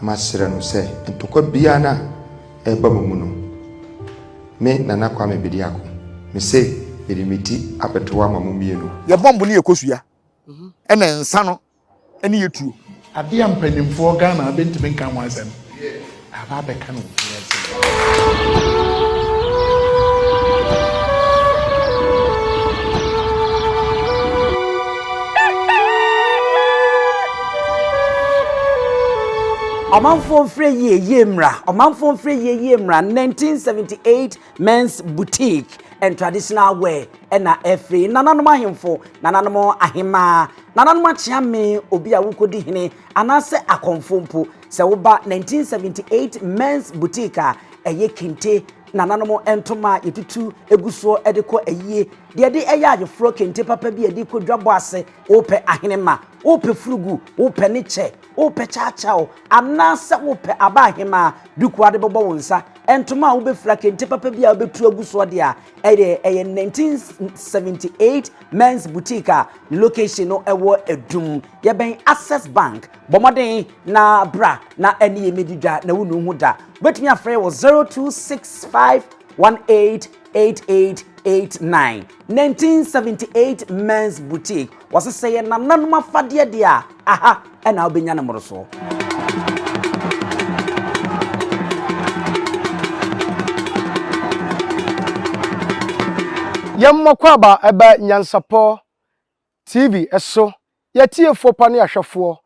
Na masrɛ no sɛ ntɔkwa biara no a ɛreba mo mu no, me Nana Kwame Bediako, mese mede me ti abɛto hɔ ama mo mmienu. Yɛ bɔmb no yɛ kosua ɛna nsa no ɛne yɛ tuo. Adeɛ a mpanyinfoɔ Ghana bɛntumi nka ho asɛm aba abɛka no wɔ wiase mu. Ɔmanfoɔ mfrɛ yie yie mmra Ɔmanfoɔ mfrɛ yie yie mmra 1978 Men's Boutique and Traditional Wear ɛna ɛfiri nananom ahemfo nananom ahemaa nananom akyeame obi a wokɔdi hene anaasɛ akɔmfo mpo sɛ woba 1978 Men's Boutique a ɛyɛ kente nananom ntoma a yɛtutu gu soɔ de kɔ ayie deɛ de ɛyɛ ayeforɔ kente papa bi a yɛde kɔ dwabɔ ase wopɛ ahenema wopɛ furugu wopɛ ne kyɛ wopɛ kyaakyaaw anaasɛ wopɛ aba ahemaa duku ade bɛbɔ wo nsa ntoma a wobɛfira kente papa bi a wobɛtu agu soɔ deɛ a ɛyɛ ɛyɛ 1978 Men's Boutique a location no ɛwɔ Adum yɛbɛn Access Bank bɔ mmɔden na bra na ɛne yɛ mɛdi dwa na wonu ho da wobɛtumi afrɛ wɔ 0265 188889 1978 Men's Boutique wɔsesɛ yɛ nananom afadeɛ deɛ a aha ɛna wobɛnya no mmorosoɔ. Yɛn mmɔkwaaba ɛba Nyansapɔ TV so, yɛn atiefoɔ pa ne ahwɛfoɔ.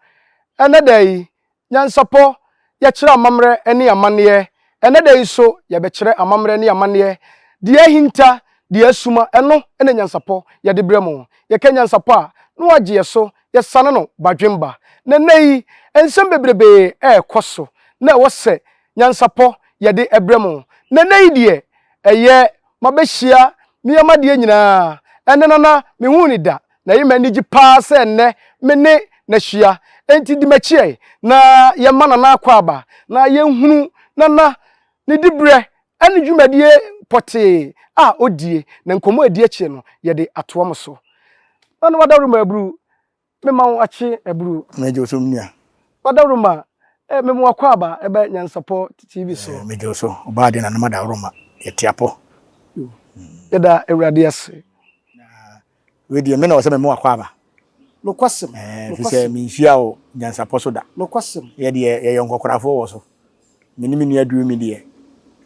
Ɛnnɛ da yi, Nyansapɔ, yɛkyerɛ amammerɛ ne amanneɛ. Ɛnnɛ da yi nso, yɛbɛkyerɛ amammerɛ ne amanneɛ. Deɛ ahinta, deɛ asuma, ɛno na Nyansapɔ yɛde brɛ mo. Yɛka Nyansapɔ a, na wɔagye yɛn so, yɛsane no badwemba. Na nnɛ yi, nsɛm bebrebee ɛrekɔ so na ɛwɔ sɛ Nyansapɔ yɛde brɛ mo. Na nnɛ yi deɛ, ɛyɛ mabɛhyia me yam adeɛ nyinaa. Ɛnnɛ Nana, menhuu no da, na ɛyɛ me anigye paa sɛ ɛnnɛ me ne no ahyia. Enti di m'akyi ɛ, na yɛmma Nana akwaaba, na yɛnhunu Nana ne diberɛ ne dwumadie pɔtee a ɔdie, na nkɔmmɔ a ɛdi akyire no, yɛde atoa mo so. Nana Wadawuruma Aburu, Mema wo akye aburu. Megye wo so me nua. Wadawuruma, eh, mema wo akwaaba ɛbɛ Nyansapɔ TV so. Eh, megye wo so. Ɔbaa deɛ nanom adawuruma, yɛte apɔ. Yɛda Awurade ase. Na wei deɛ me na ɔsɛ mema wo akwaaba. Nokwasɛm. Eh, fi sɛ menhyia wo Nyansapɔ so da. Nokwasɛm. Yɛ deɛ yɛyɛ nkɔkorafoɔ wɔ so. Me ne me nua duru mi deɛ,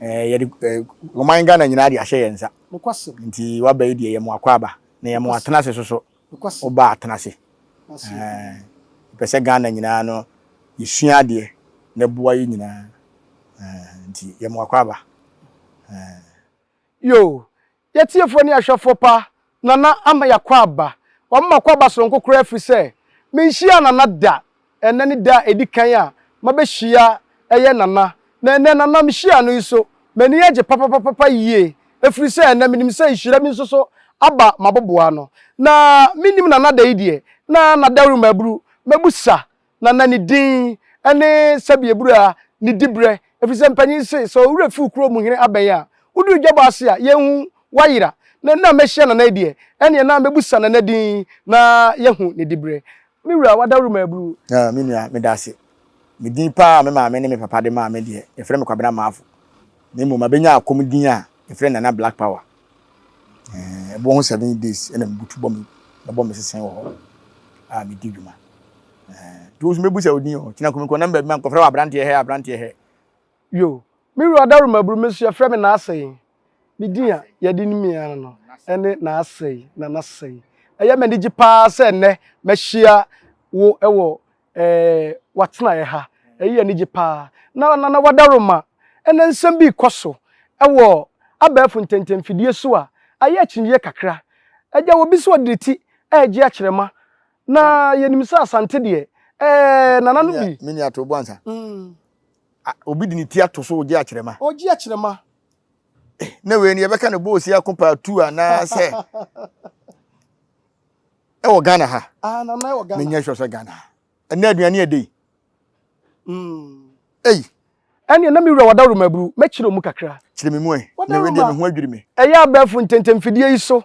eh, yɛde eh, ɔman Ghana nyinaa de ahyɛ yɛn nsa. Nokwasɛm. Nti waba yi deɛ yɛ mo akwaaba na yɛ mo atena ase soso. Woba a tena ase. Yɛpɛ sɛ Ghana nyinaa no yɛsua adeɛ na ɛboa yɛn nyinaa. Nti yɛ mo akwaaba. Yoo, yɛtiefoɔ ne ahwɛfoɔ pa, Nana ama yɛakwaaba. Wama m'akwaaba soronko koraa ɛfiri sɛ menhyiaa Nana da. Ɛnnɛ ne da a ɛdi kan a mabɛhyia ɛyɛ Nana. Na ɛnnɛ Nana mehyiaa no yi so, m'ani agye papapapapa yie, ɛfiri sɛ ɛnnɛ menim sɛ nhyira bi nso so aba m'aboboa ano. Na mennim Nana da yi deɛ, na n'adawuruma aburu, mɛbusa Nana ne din ne sɛbi abura ne diberɛ, ɛfiri sɛ mpanin se, sɛ owura fi wo kuro mu hene abɛn a, woduru dwabɔ ase a, yɛnhu, woayera. Na ɛnnɛ a mɛhyia Nana yi deɛ, ɛnneɛ na mɛbusa Nana din na yɛahu ne diberɛ. Me wura, w'adawuruma aburu. Ah, me nua, meda ase. Me din paa a me maame ne me papa de maa me deɛ, yɛfrɛ me Kwabena Marfo. Na mmom mabɛnya akɔm din a yɛfrɛ no Nana Black Power. Eh, ɛboɔ ho 7 days ɛna mebutu bɔ me, mɛbɔ me sesɛn wɔ hɔ a medi dwuma. Eh, nti wo nso mɛbusa wo din o, kyena kumi kɔ na mbaabi ma nkɔfrɛ wo aberanteɛ hɛ, aberanteɛ hɛ. Yo, me wura Dawuruma Aburu, me nso yɛfrɛ me Naasɛe. Me din a yɛde nim me ara no ne Naasɛe, Nana Sɛe. Ɛyɛ me anigye paa sɛ nnɛ mahyia wo wɔ eh, w'atenaeɛ ha. Ɛyɛ anigye paa. Na Nana Wadaroma, ɛnnɛ nsɛm bi rekɔ so wɔ abɛɛfo ntɛntɛmfidie so a ayɛ akyinnyeɛ kakra. Agya, obi sɛ ɔde ne ti regye akyerɛma Na yɛnim sɛ Asante deɛ, ɛɛ nananom bi. Me nua to bo ansa. Obi de ne ti ato so ogye akyerɛma. Ogye akyerɛma. Eh, na wei no yɛbɛka no boosi ako part 2 anaasɛ ɛwɔ Ghana ha. Ah, nana ɛwɔ Ghana. Menyɛ sure sɛ Ghana ha. Ɛnɛ aduane ɛdɛ yi. Ei. Ɛnneɛ na me wura Wadawuruma aburu, mɛkyerɛ wo mu kakra. Kyerɛ me mu ɛ, na wei deɛ me ho adwiri me. Ɛyɛ abɛɛfo ntɛntɛmfidie yi so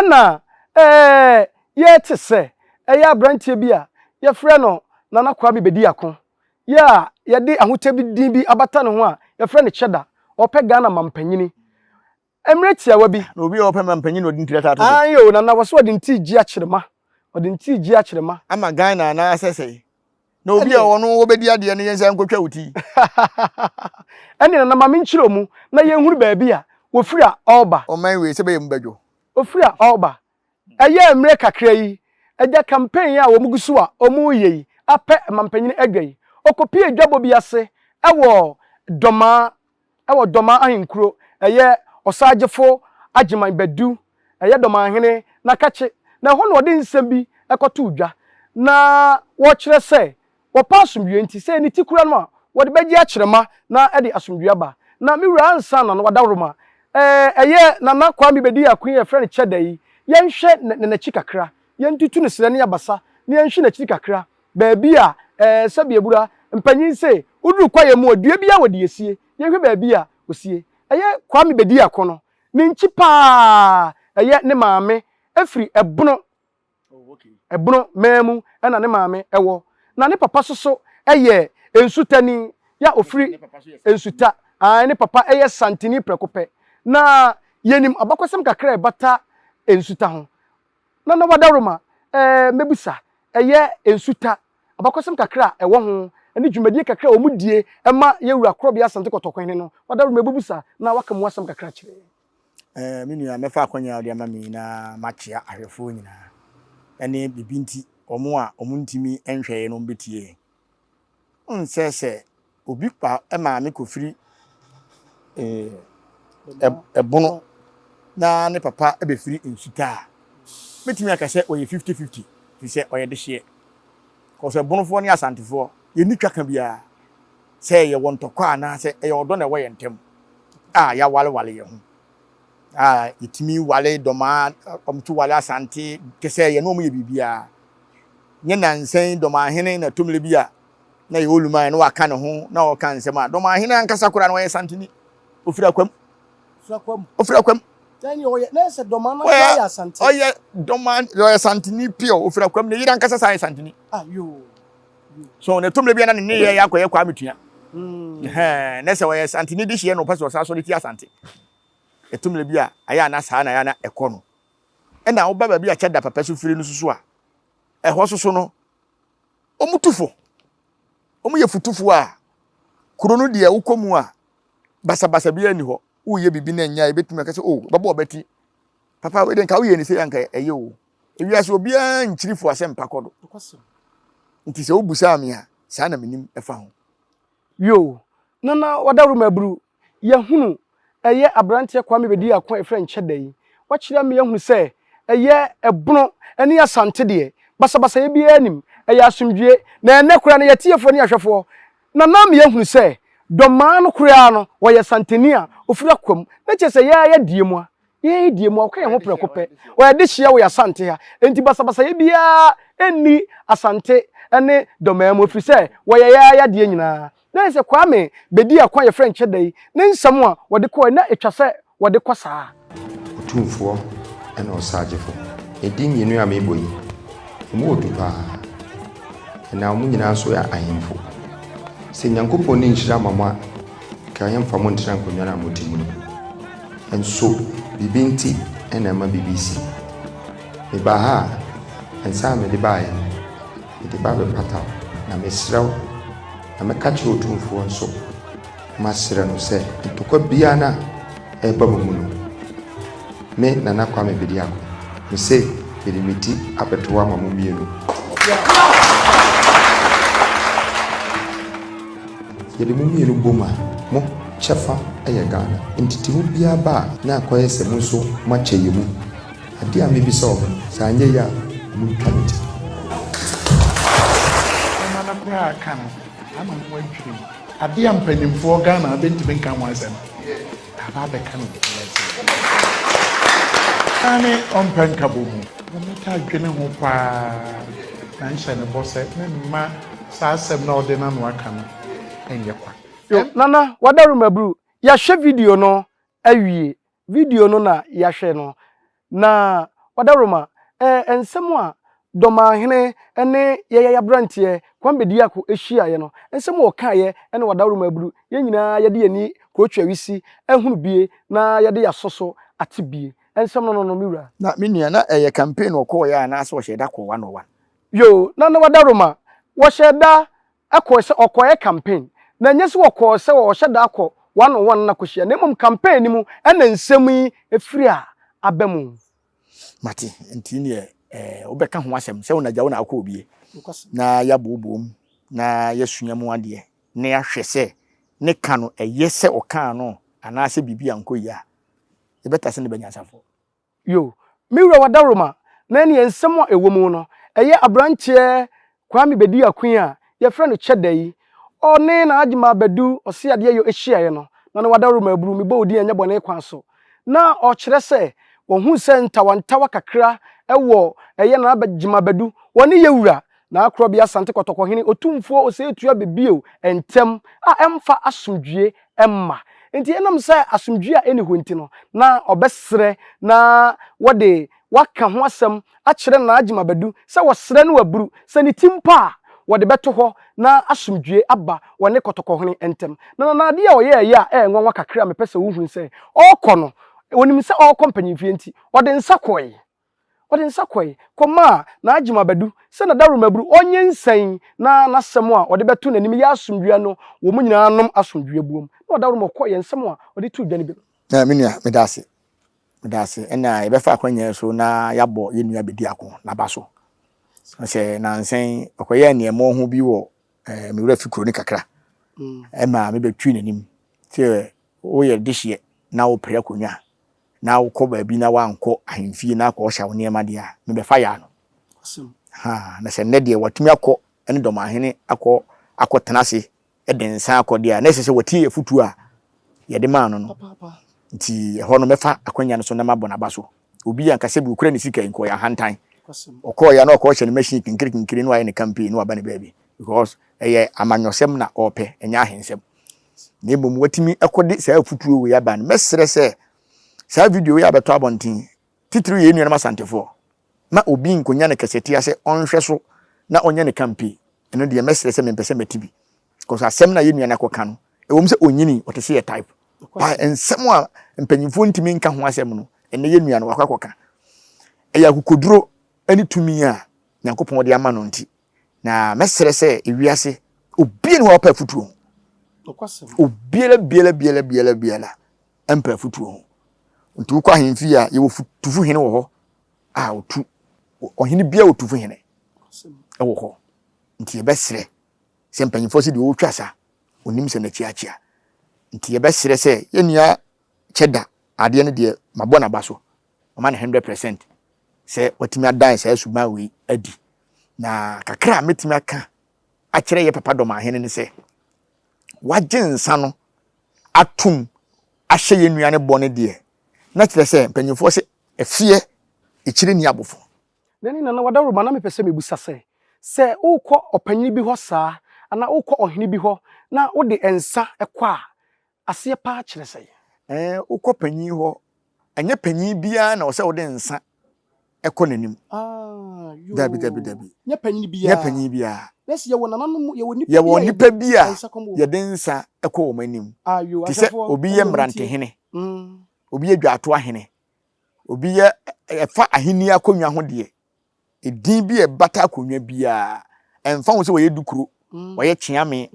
na ɛɛ yɛte sɛ ɛyɛ aberanteɛ bi a yɛfrɛ no Nana Kwame Bediako. Yɛ a yɛde ahotɛ bi din bi abata ne ho a yɛfrɛ no Cheddar. Ɔpɛ Ghana mampanyini. Mmerɛ tiawa bi. Na obi a ɔpɛ mampanyin na ɔde ne tiri ataato so. Aane o, Nana, wɔse ɔde ne ti regye akyerema. Ɔde ne ti regye akyerema. Ama Ghana anaa sɛ sɛe? Na obi a ɔno ɔbɛdi adeɛ no yɛnsan nkɔtwa wo ti. Ɛnneɛ Nana ma menkyerɛ mu na yɛnhunu baabi a wɔfiri a ɔreba. Ɔman wei sɛ bɛyɛ mu bɛdwo. Ɔfiri a ɔreba. Ɛyɛɛ mmerɛ kakra yi, agya campaign a wɔn gu so a wɔreyɛ yi apɛ mampanyini adwa yi, ɔkɔpuee dwabɔ bi ase wɔ Dɔmaa, wɔ Dɔmaa ahenkuro, ɛyɛ Ɔsaagyefo Agyeman Badu, ɛyɛ Dɔmaahene n'akakye, na ɛhɔ na ɔde nsɛm bi kɔtoo dwa, na wɔkyerɛ sɛ Wɔpɛ asomdwoeɛ nti, sɛ ne ti kura no a, wɔde bɛgye akyerɛma na ɛde asomdwoeɛ aba. Na me wura ansa na na wadaworoma. Ɛɛ, ɛyɛ Nana Kwame bɛdii ako yi a yɛfrɛ no Kyɛda yi, yɛnhwɛ na n'akyi kakra. Yɛntutu no serɛ ne abasa na yɛnhwe n'akyiri kakra. Baabi a, ɛɛ, sɛbe abura, mpanyin se, woduru kwaeɛ mu a, dua biara wɔ deɛ ɛsie. Yɛnhwɛ baabi a ɔsie. Ɛyɛ Kwame bɛdii ako no, ne nkyi pa ara, ɛyɛ ne maame firi Ɛbono Ɛbono man mu na ne maame wɔ. Na ne papa soso yɛ Nsutani ya ofiri Nsuta. Ae, ne papa yɛ Santini prɛko pɛ. Na yɛnim abakɔsɛm kakra a ɛbata Nsuta ho. Nana Wadaroma, ɛɛ, mɛbisa, ɛyɛ Nsuta, abakɔsɛm kakra a ɛwɔ ho ne dwumadie kakra a wɔn die ma yɛn Wura Korɔbea Asante Kɔtɔkɔhene no, Wadaroma ɛbɛbusa na waka mu asɛm kakra akyerɛ yɛn. Eh, me nua, mɛfa akwanya a wode ama me yi na makyea ahwɛfoɔ nyinaa, ɛne biribi nti wɔn a wɔntumi nhwɛ yɛn no wɔbɛtie yɛn. Wohu sɛ sɛ obi pa maame kɔfiri eh, ɛbono na ne papa bɛfiri nsuta a, mɛtumi aka sɛ ɔyɛ 50-50, firi sɛ ɔyɛ dehyeɛ. Kɔsɛ ɛbonofoɔ ne asantefoɔ, yɛnni twaka biara. Sɛ yɛwɔ ntɔkwa anaasɛ ɛyɛ ɔdɔ na ɛwɔ yɛn ntam a, yɛawareware yɛn ho. A yɛtumi ware Dɔmaa, wɔto ware Asante, kyɛ sɛ yɛne wɔn yɛ biribiara. Nyɛ nnansa yi Dɔmaahene na ɛtɔ mmerɛ bi a na yɛwɔ Luman na waka ne ho na ɔka nsɛm a, Dɔmaahene ankasa koraa no ɔyɛ Santeni. Ɔfiri Akwam. Ɔfiri Akwam. Ɔyɛ Dɔmaa, ɔyɛ Santeni pure, ɔfiri Akwam. Ne yere ankasa san yɛ Santeni. Ah, yoo. So na ɛtɔ mmerɛ bi a na ne nneyɛɛ yɛ akɔyɛ Kwame Tua. Hmm. Na sɛ ɔyɛ Asante ne dehyeɛ na ɔpɛ sɛ ɔsan sɔre tia Asante. Ɛtɔ mmerɛ bi a ayɛ ana saa na ayɛ ana ɛkɔ no. Ɛna woba baabi a kyɛ da papa so firi no soso a, ɛhɔ soso no, wɔn tu fo. Wɔn yɛ futufo a, kuro no deɛ wokɔ mu a, basabasa biara nni hɔ. Woyɛ biribi na ɛnyɛ a, ebɛtumi aka sɛ, oh, bɛbɔ ɔbɛti. Papa, wei deɛ nka woyɛ ne sei anka ɛyɛ o. Ewiase obiara nkyiri fo asɛmpa kɔ do. Nti sɛ wobusaa me a, saa na menim ɛfa ho. Yoo, Nana Wadawuruma Aburu, yɛahunu ɛyɛ abranteɛ Kwame Bedi Ako a yɛfrɛ no Kyɛda yi. Wakyerɛ me ahunu sɛ ɛyɛ ɛbono ne Asante deɛ, basabasayɛ biara nnim, ɛyɛ asomdwie. Na ɛnnɛ koraa no yɛatiefoɔ ne ahwɛfoɔ, Nana ama yɛahunu sɛ Dɔmaa no koraa no ɔyɛ Santeni a ɔfiri Akwam. Na kyerɛ sɛ yɛn ara yɛdeɛ mu a, Yɛn deɛ mu a, wɔka yɛn ho prɛko pɛ. Wɔyɛ dehyeɛ wɔ yɛn Asante ha. Enti basabasayɛ biara nni Asante ne Dɔmaa mu, ɛfiri sɛ wɔyɛ yɛn ara yadeɛ nyinaa. Na ayɛ sɛ Kwame bɛdii ako a yɛfrɛ no Kyɛda yi, ne nsɛm a wɔde kɔeɛ, na ɛtwa sɛ wɔde kɔ saa. Otumfoɔ ne Ɔsagyefo. Edin mmienu a merebɔ yi, emu wɔ du paa. Na wɔn nyinaa nso yɛ ahemfo. Sɛ Nyankopɔn ne nhyira ma mo a, nka yɛmfa mo ntena nkonnwa no a mote mu no. Nso biribi nti na ɛma biribi si. Mebaa ha a, nsa a mede baeɛ no, mede ba bɛpata wo, na mesrɛ wo, na mɛka kyerɛ Otumfoɔ nso, masrɛ no sɛ ntɔkwa biara no a ɛreba mo mu no, Me Nana Kwame Bediako, mese mede me ti abɛto ama mo mmienu. Yɛde mo mmienu bom a, mo kyɛfa yɛ Ghana. Ntetemu biara ba a, na akɔyɛ sɛ mo nso moakyɛ yɛn mu. Adeɛ a mebisa wɔn, sɛ anyɛ yie a, wɔntwa me ti. Nneɛma no koraa aka no ama no adwiri me. Adeɛ a mpanyinfoɔ Ghana bɛntumi nka ho asɛm. Aba abɛka no wiase. Aane ɔmpɛ nkabɔ mu. Mɛtaa dwene ho paa na nhyɛ no bɔ sɛ memma saa asɛm no a ɔde n'ano aka no nyɛ kwa. Yo, Nana, w'adaworoma bru, yɛahwɛ video no awie, video no na yɛahwɛ no, na w'adaworoma, eh, nsɛm a. Dɔmahene ne yɛn aberanteɛ Kwame Bediako hyiaeɛ no, nsɛm a ɔkaeɛ ne Ɔdawuroma Aburu, yɛn nyinaa yɛde yɛn ani kɔɔtwa wisi ahunu bie na yɛde yɛn aso so ate bie. Nsɛm no no no, me wura. Na me nua, na ɛyɛ campaign na ɔkɔɔeɛ anaasɛ ɔhyɛɛ da kɔɔ one on one? Yoo, na na Ɔdawuroma, wɔhyɛɛ da kɔɔe sɛ ɔkɔɔyɛ campaign. Na ɛnyɛ sɛ ɔkɔɔ sɛ ɔhyɛ da akɔ one on one no akɔhyia, na mmom campaign no mu na nsɛm yi firi a aba mu. Mate, nti neɛ eh, wobɛka ho asɛm sɛ wo na agya wo na akɔ obie na yɛabooboo mu na yɛasua mu adeɛ na yɛahwɛ sɛ ne ka no ɛyɛ sɛ ɔkaa no anaasɛ biribi ankɔ yie a, yɛbɛtase ne banyansafoɔ. Yo, me wura Wadaroma, na ɛneɛ nsɛm a ɛwɔ mu no, ɛyɛ abranteɛ Kwame Bediako yi a yɛfrɛ no Kyɛda yi, ɔne N'Agyemaa Badu Ɔseadeɛyɔ hyiaeɛ no, na ne Wadaroma aburu, mebɔ wo din a ɛnyɛ bɔne kwan so, na ɔkyerɛ sɛ wɔhuu sɛ ntawantawa kakra wɔ ɛyɛ N'Agyemaa Badu, wɔne Yɛwura N'Akorɔbea Asante Kɔtɔkɔhene Otumfoɔ Osei Tuah Bebio ntam a ɛmfa asomdwie mma. Enti ɛnam sɛ asomdwie a ɛnni hɔ nti no, na ɔbɛsrɛ na wɔde waka ho asɛm akyerɛ N'Agyemaa Badu sɛ wɔsrɛ no aburu sɛ ne ti mpo a wɔde bɛto hɔ na asomdwie aba wɔne Kɔtɔkɔhene ntam. Na na adeɛ a ɔyɛeɛ a ɛyɛ nwanwa kakra a mepɛ sɛ wohunu sɛ ɔrekɔ no, ɔnim sɛ ɔrekɔ mpanyimfie nti, ɔde nsa kɔe. Ɔde nsa kɔe kɔmaa N'Agyemaa Badu sɛ N'Adaworoma aburu ɔnyɛ nsa yi na n'asɛm a ɔde bɛto n'anim yɛ asomdwie ano, wɔn nyinaa nom asomdwie buom. Na Ɔdawuroma kɔeɛ nsɛm a ɔde too dwa no bi no. Na me nua, meda ase. Meda ase. Ɛna yɛbɛfa akwannya yi so na yɛabɔ yɛn nua Bediako n'aba so. Sɛ nansa yi ɔkɔyɛɛ nneɛma ho bi wɔ eh, me werɛ fi kuro no kakra. Ɛma mebɛtui n'anim sɛ woyɛ dehyeɛ na wopere akonnwa na wokɔ baabi na woankɔ ahemfie na akɔhyɛ wo nneɛma deɛ a, mebɛfa yɛ ano. Ha, na sɛ nnɛ deɛ watumi akɔ ne dɔmahene akɔ akɔtena ase de nsa akɔ deɛ a, na ɛsɛ sɛ watie afotuo a yɛde maa no no. Nti ɛhɔ no mɛfa akwanya no so na mabɔ n'aba so. Obi a nka sɛ bi okura ne sika yi nka ɔyɛ ahantan. Ɔkɔɔ ya na ɔkɔhyɛ ne machine kinkiri kinkiri na wayɛ ne campaign na waba ne baabi. Because ɛyɛ amanyɔsɛm na ɔrepɛ, ɛnyɛ ahensɛm. Na mmom watumi akɔde saa afotuo wei aba no. Mɛsrɛ sɛ saa video wei abɛtɔ abɔnten, titiriw yɛn nuanom Asantefoɔ, ma obi nkonya no kɛsɛtia sɛ ɔnhwɛ so na ɔnyɛ ne campaign. Ɛno deɛ mɛsrɛ sɛ mempɛ sɛ mɛte bi. Because asɛm no a yɛn nua no akɔka no, ɛwom sɛ ɔnyini, ɔte sɛ yɛ type. But nsɛm a mpanyinfoɔ ntumi nka ho asɛm no, ɛnɛ yɛn nua no wakɔ akɔka. Ɛyɛ akokoduro ne tumi a Nyankopɔn de ama no nti. Na mɛsrɛ sɛ ewiase obiara ni hɔ a ɔpɛ afutuo ho. Obiara biara biara biara biara mpɛ afutuo ho. Nti wokɔ ahemfie a yɛwɔ tufu hene wɔ hɔ a ɔtu ɔhene biara wɔ tufu hene wɔ hɔ. Nti yɛbɛsrɛ sɛ mpanyinfoɔ sɛ deɛ ɔretwa sa onim sɛ n'akyi akyea. Nti yɛbɛsrɛ sɛ yɛn nua kyɛ da adeɛ no deɛ mabɔ n'aba so mama no 100% sɛ watumi adan saa suban wei adi. Na kakra a mɛtumi aka akyerɛ yɛ papa dɔmahene ne sɛ wagye nsa no atom ahyɛ yɛn nua no bɔ no deɛ na kyerɛ sɛ mpanyinfoɔ sɛ ɛfeɛ ekyire ni abofo. Na ne nana Wadawuruma na mepɛ sɛ mebisa sɛ, sɛ wokɔ ɔpanyin bi hɔ saa anaa wokɔ ɔhene bi hɔ na wode nsa kɔ a, aseɛ paa kyerɛ sɛn? Ɛɛ, wokɔ panyin hɔ, ɛnyɛ panyin biara na ɔsɛ wode nsa kɔ n'anim. Ah, yoo. Dabi, dabi, dabi. Nyɛ panyin biara. Nyɛ panyin biara. Na sɛ yɛwɔ nananom, yɛwɔ nnipa bi a nnipa bi a yɛde nsa kɔ wɔn anim. Ah, yoo, Te sɛ obi yɛ mmerantehene, obi yɛ dwaatoahene, obi yɛ ɛfa ahenni akonnwa ho deɛ, edin bi a ɛbata akonnwa biara, ɛmfa ho sɛ wɔyɛ dukuro, wɔyɛ kyeame,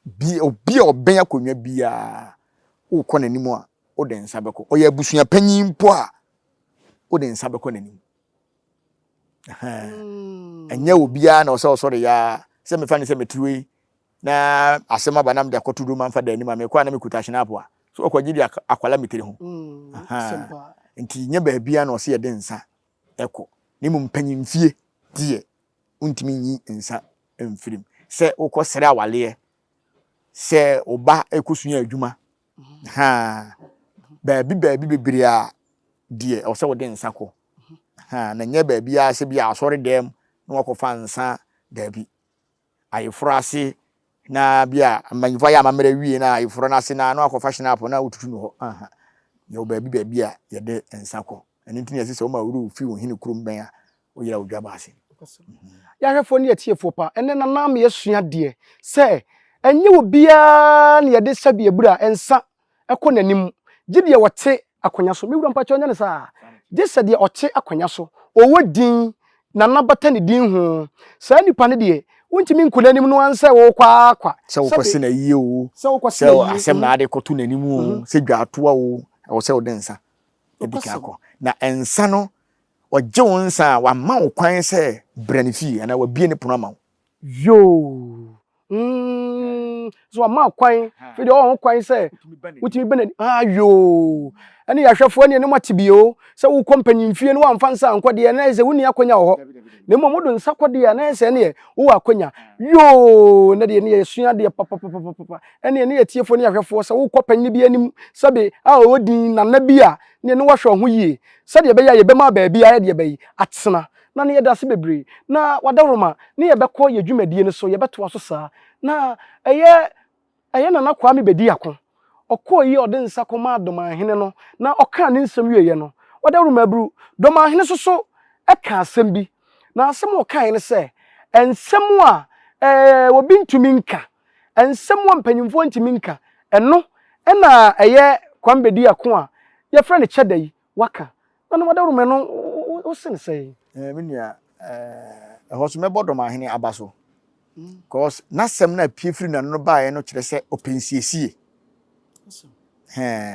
bi obi a ɔbɛn akonnwa biara, wokɔ n'anim a, wode nsa bɛkɔ. Ɔyɛ abusua panyin mpo a, wode nsa bɛkɔ n'anim. Ɛnyɛ obiara na ɔsɛ ɔsɔre yaa sɛ mefa ne sɛ metiri yi na asɛm aba na mede akɔto duro mamfa da anim a mekɔ a na mekuta hyenapo a so ɔkɔgye de akwala me tiri ho. Nti nyɛ baabia na ɔsɛ yɛde nsa ɛkɔ na mmom mpanyimfie deɛ wontumi nyi nsa mfirim sɛ wokɔ srɛ awaleɛ sɛ wo ba ɛkɔsua adwuma ha baabi baabi bebree a deɛ ɛwɔ sɛ wode nsa kɔ ha na nyɛ baabi a sɛ bi asɔre dɛm na wakɔfa nsa daabi ayeforɔ ase na bi a mmanyinfoɔ ayɛ amammerɛ wie na ayeforɔ no ase na na wakɔfa hyinapo na wotutu no hɔ aha yɛwɔ baabi baabi a yɛde nsa kɔ ɛno nti na yɛsɛ sɛ woma wura fi wo hene kurom bɛn a woyera wo dwaba ase. Yɛahwɛfoɔ ne atiefoɔ pa, ɛnɛ Nana ama yɛasua adeɛ sɛ ɛnyɛ obiara na yɛde sɛbi abura nsa kɔ n'anim, gye deɛ ɔte akonnwa so. Me wura mpakyɛw nyɛ no saa. Gye sɛ deɛ ɔte akonnwa so, ɔwɔ din, Nana bata ne din ho. Saa nipa no deɛ, wontumi nkɔ n'anim no ara sɛ worekɔ ara kwa. Sɛ wokɔse no ayie oo, sɛ asɛm na ade kɔto n'anim oo, sɛ dwaatoa oo, ɛwɔ sɛ wode nsa di kan kɔ. Na nsa no, ɔgye wo nsa a, wama wo kwan sɛ bra ne fie anaa wabue ne pono ama wo. Yoo. Mm, so wama kwan, afei deɛ ɔwɔ ho kwan sɛ wotumi bɛ n'ani. Ah, yoo. Ɛne yɛahwɛfoɔ ne ɛne ate bio sɛ wokɔ mpanyimfie no wamfa nsa ankɔ deɛ na ɛsɛ wonni akwanya wɔ hɔ. Na mmom wode nsa kɔ deɛ na ɛsɛ ɛneɛ wowɔ akwanya. Yoo, na deɛ ne yɛsua deɛ papapapapa. Ɛne ɛne yɛtiefoɔ ne yɛahwɛfoɔ sɛ wokɔ panyin bi anim sɛbe a ɔwɔ din nana bi a ne ɛne wahwɛ ho yie sɛdeɛ ɛbɛyɛ a yɛbɛma baabi ayɛ deɛ bɛyi atena. Na ne yɛda ase bebree. Na wadaworoma ne yɛbɛkɔ yɛ dwumadie no so, yɛbɛtoa so saa. Na ɛyɛ ɛyɛ Nana Kwame Bediako. Ɔkɔɔ yi a ɔde nsa kɔmaa Domanhene no na ɔkaa ne nsɛm wieeɛ no, wadaworoma aburu. Domanhene nso so kaa asɛm bi. Na asɛm a ɔkaeɛ ne sɛ, nsɛm a ɛɛ obi ntumi nka, nsɛm a mpanyimfoɔ ntumi nka, ɛno na ɛyɛ Kwame Bediako a yɛfrɛ no Kyɛda yi waka. Na no wadawuruma no wo sen sɛn? Eh, me nua, eh, ɛhɔ so mɛbɔ Dɔmahene aba so. Cause n'asɛm no a pie firi n'ano no baeɛ no kyerɛ sɛ ɔpɛ nsiesie.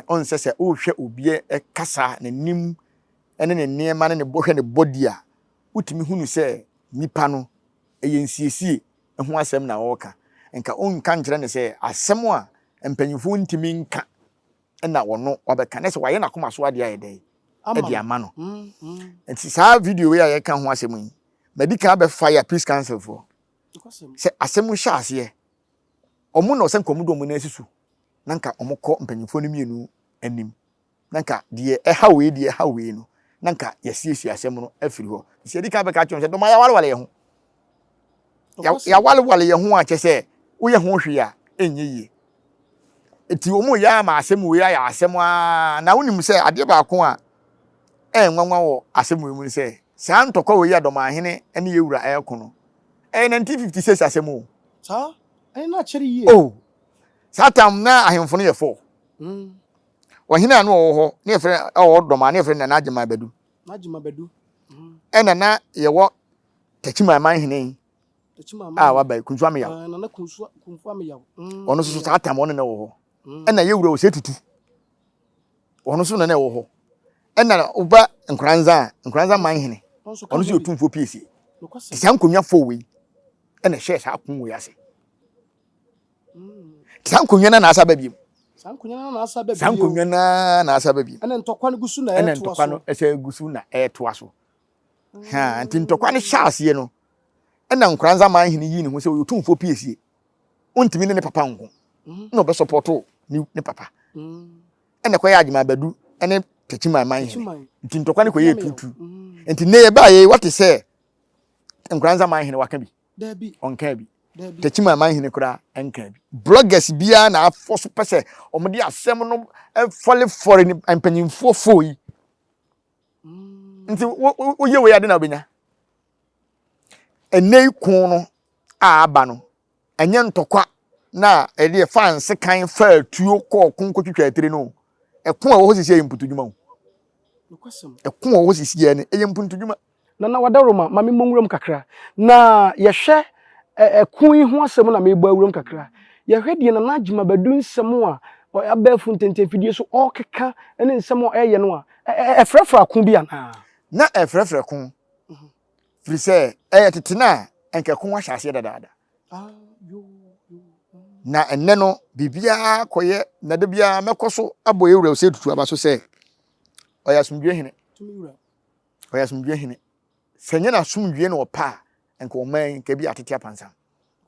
Ɔnsɛ sɛ wohwɛ obi kasa, n'anim ne ne nneɛma ne ne hwɛ ne body a, wotumi hunu sɛ nipa no ɛyɛ nsiesie ho asɛm na ɔreka. Nka wonka nkyerɛ no sɛ asɛm a mpanyinfoɔ ntumi nka na ɔno wabɛka na sɛ wayɛ n'akoma so adeɛ ayɛ dɛn ɛde ama no nti saa video wei a yɛka ho asɛm yi madi kan abɛfa yɛ peace council foɔ sɛ asɛm hyɛ aseɛ ɔmo na ɔsɛ nka ɔmo de ɔmo nan si so na nka ɔmo kɔ mpanyinfoɔ no mmienu anim na nka deɛ ɛha wei deɛ ɛha wei no na nka yɛasiesie asɛm no afiri hɔ nti yɛdi kan bɛka kyerɛ sɛ dɔm ayɛwalewale yɛ ho yɛawalewale yɛ ho a kyɛ sɛ woyɛ ho hwee a ɛnyɛ yie nti wɔn yɛ ama asɛm wei ayɛ asɛm aa na wonim sɛ adeɛ baako a ɛyɛ nwanwa wɔ asɛm wei mu ne sɛ saa ntɔkwa wei a dɔmahene ne yɛwura ɛreko no ɛyɛ 1956 asɛm o. Saa ɛne na akyɛre yie. Oh saa tam na ahemfo no yɛ fɔ. Mm. Ɔhene a na ɔwɔ hɔ ne yɛfrɛ ɔwɔ dɔm a ne yɛfrɛ Nana Agyeman Badu. Agyeman Badu. Ɛna na yɛwɔ Takyiman man hene a waba yi Kunsu Ameyaw. Ah, Nana Kunsu Kunfu Ameyaw. Mm. Ɔno nso saa tam ɔno na ɛwɔ hɔ. Mm. Ɛna yɛwura Osei Tutu. Ɔno nso na na ɛwɔ hɔ. Ɛna woba Nkoranza a Nkoranza man hene. Ɔno nso yɛ Otumfoɔ Piesie. Saa nkonnwa fo wei ɛna ɛhyɛɛ saa ko wei ase. Saa nkonnwa no na asa ba biem. Saa nkonnwa no na asa ba biem. Saa nkonnwa no na asa ba biem. Ɛna ntɔkwa no gu so na ɛtoa so. Ɛna ntɔkwa no ɛsɛ gu so na ɛtoa so. Ha nti ntɔkwa no hyɛ aseɛ no ɛna Nkoranza man hene yii ne ho sɛ ɔyɛ otumfoɔ piesie. Ɔntumi ne ne papa nko. Mhm. Na ɔbɛsɔpɔto ne ne papa. Mm. Ɛna ɛkɔyɛ Agyeman Badu ɛne Takyiman man hene. Nti ntɔkwa no kɔyɛ tutu. Mm. Nti nnɛ yɛbaa yɛ wate sɛ Nkoranza man hene waka bi. Dabi. Ɔnkaa bi. Dabi. Techiman manhene koraa nkaa bi. Bloggers biara na afɔ so pɛ sɛ wɔde asɛm no fɔlefɔre ne mpanyinfoɔ fo yi. Mm. Nti woyɛ wei ade na wobɛnya. Ɛnɛ yi ko no a aba no, ɛnyɛ ntɔkwa na ɛde ɛfa nsekan fa atuo kɔɔ ko nkɔtwitwa atire no. Ɛko a ɛwɔ hɔ sisi yɛ mputudwuma o. Ɛko a ɛwɔ hɔ sisi yɛ no ɛyɛ mpuntudwuma. Nana Wadaroma, ma memmɔ nwuram kakra. Na yɛhwɛ ɛko yi ho asɛm na merebɔ awuram kakra. Yɛhwɛ deɛ Nana Agyima Badu nsɛm a abɛɛfo ntɛntɛmfidie so ɔrekeka ne nsɛm a ɔreyɛ no a, ɛfrɛfrɛ ako bi anaa? Na ɛfrɛfrɛ ko, firi sɛ ɛyɛ tete no a, anka ɛko ahyɛ aseɛ dadaada. Na ɛnnɛ no, biribiara kɔyɛ, na da biara mɛkɔ so abɔ yɛn wura Osei Tutu aba so sɛ ɔyɛ asomdwoe hene. Ɔyɛ asomdwoe hene. Sɛ nyɛ n'asomdwoe na ɔpɛ a, nka ɔman yi nka bi atete apansam.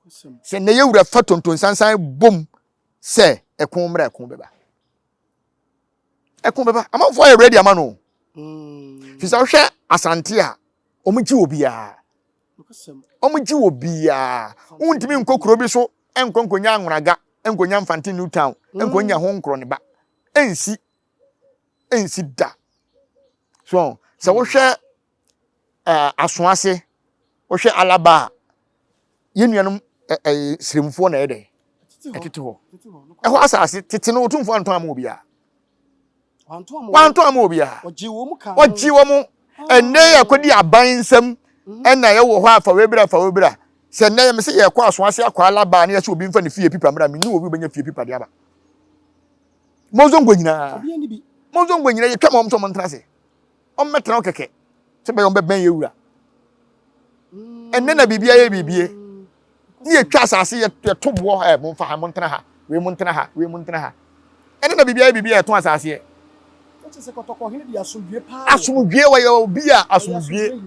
Sɛ nnɛ yɛ wura fa tontonsansan bom sɛ ɛko mmra ɛko bɛba. Ɛko bɛba. Amanfoɔ ayɛ ready ama no. Mm. Fi sɛ wohwɛ Asante a, wɔn gye obiara. Wɔn gye obiara. Wontumi nkɔ kuro bi so nkɔ nkonya Anwonaga, nkonya Mfante New Town, nkonya ho nkorɔ ne ba. Ɛnsi. Ɛnsi da. So sɛ wohwɛ ɛɛ asoase. Wohwɛ Alaba a, yɛn nuanom ɛɛ Siremfoɔ na ɛyɛ dɛ ɛtete hɔ. Ɛhɔ asase tete no Otumfoɔ antɔn ama obiara. Wantɔn ama obiara. Ɔgye wɔn. Ɛnnɛ yɛ akɔdi aban nsam ɛna yɛwɔ hɔ a fa wei bra fa wei bra. Sɛ nnɛ yɛ me sɛ yɛkɔ aso ase akɔ Alaba na yɛsɛ obi mfa ne fie pipa mmra menni obi obɛnya fie pipa de aba. Mozongo nyinaa. Mozongo nyinaa yɛtwa ma wɔn sɛ wɔn ntena ase. Wɔmmɛtena hɔ kɛkɛ sɛ bɛyɛ wɔbɛbɛn yɛ wura. Ɛnnɛ na biribi ayɛ biribie. Ne yɛtwa asase yɛto boɔ ɛ momfa ha montena ha wei montena ha wei montena ha. Ɛnnɛ na biribi ayɛ biribi a yɛtɔn asaseɛ. Asomdwie wɔyɛ obi a asomdwie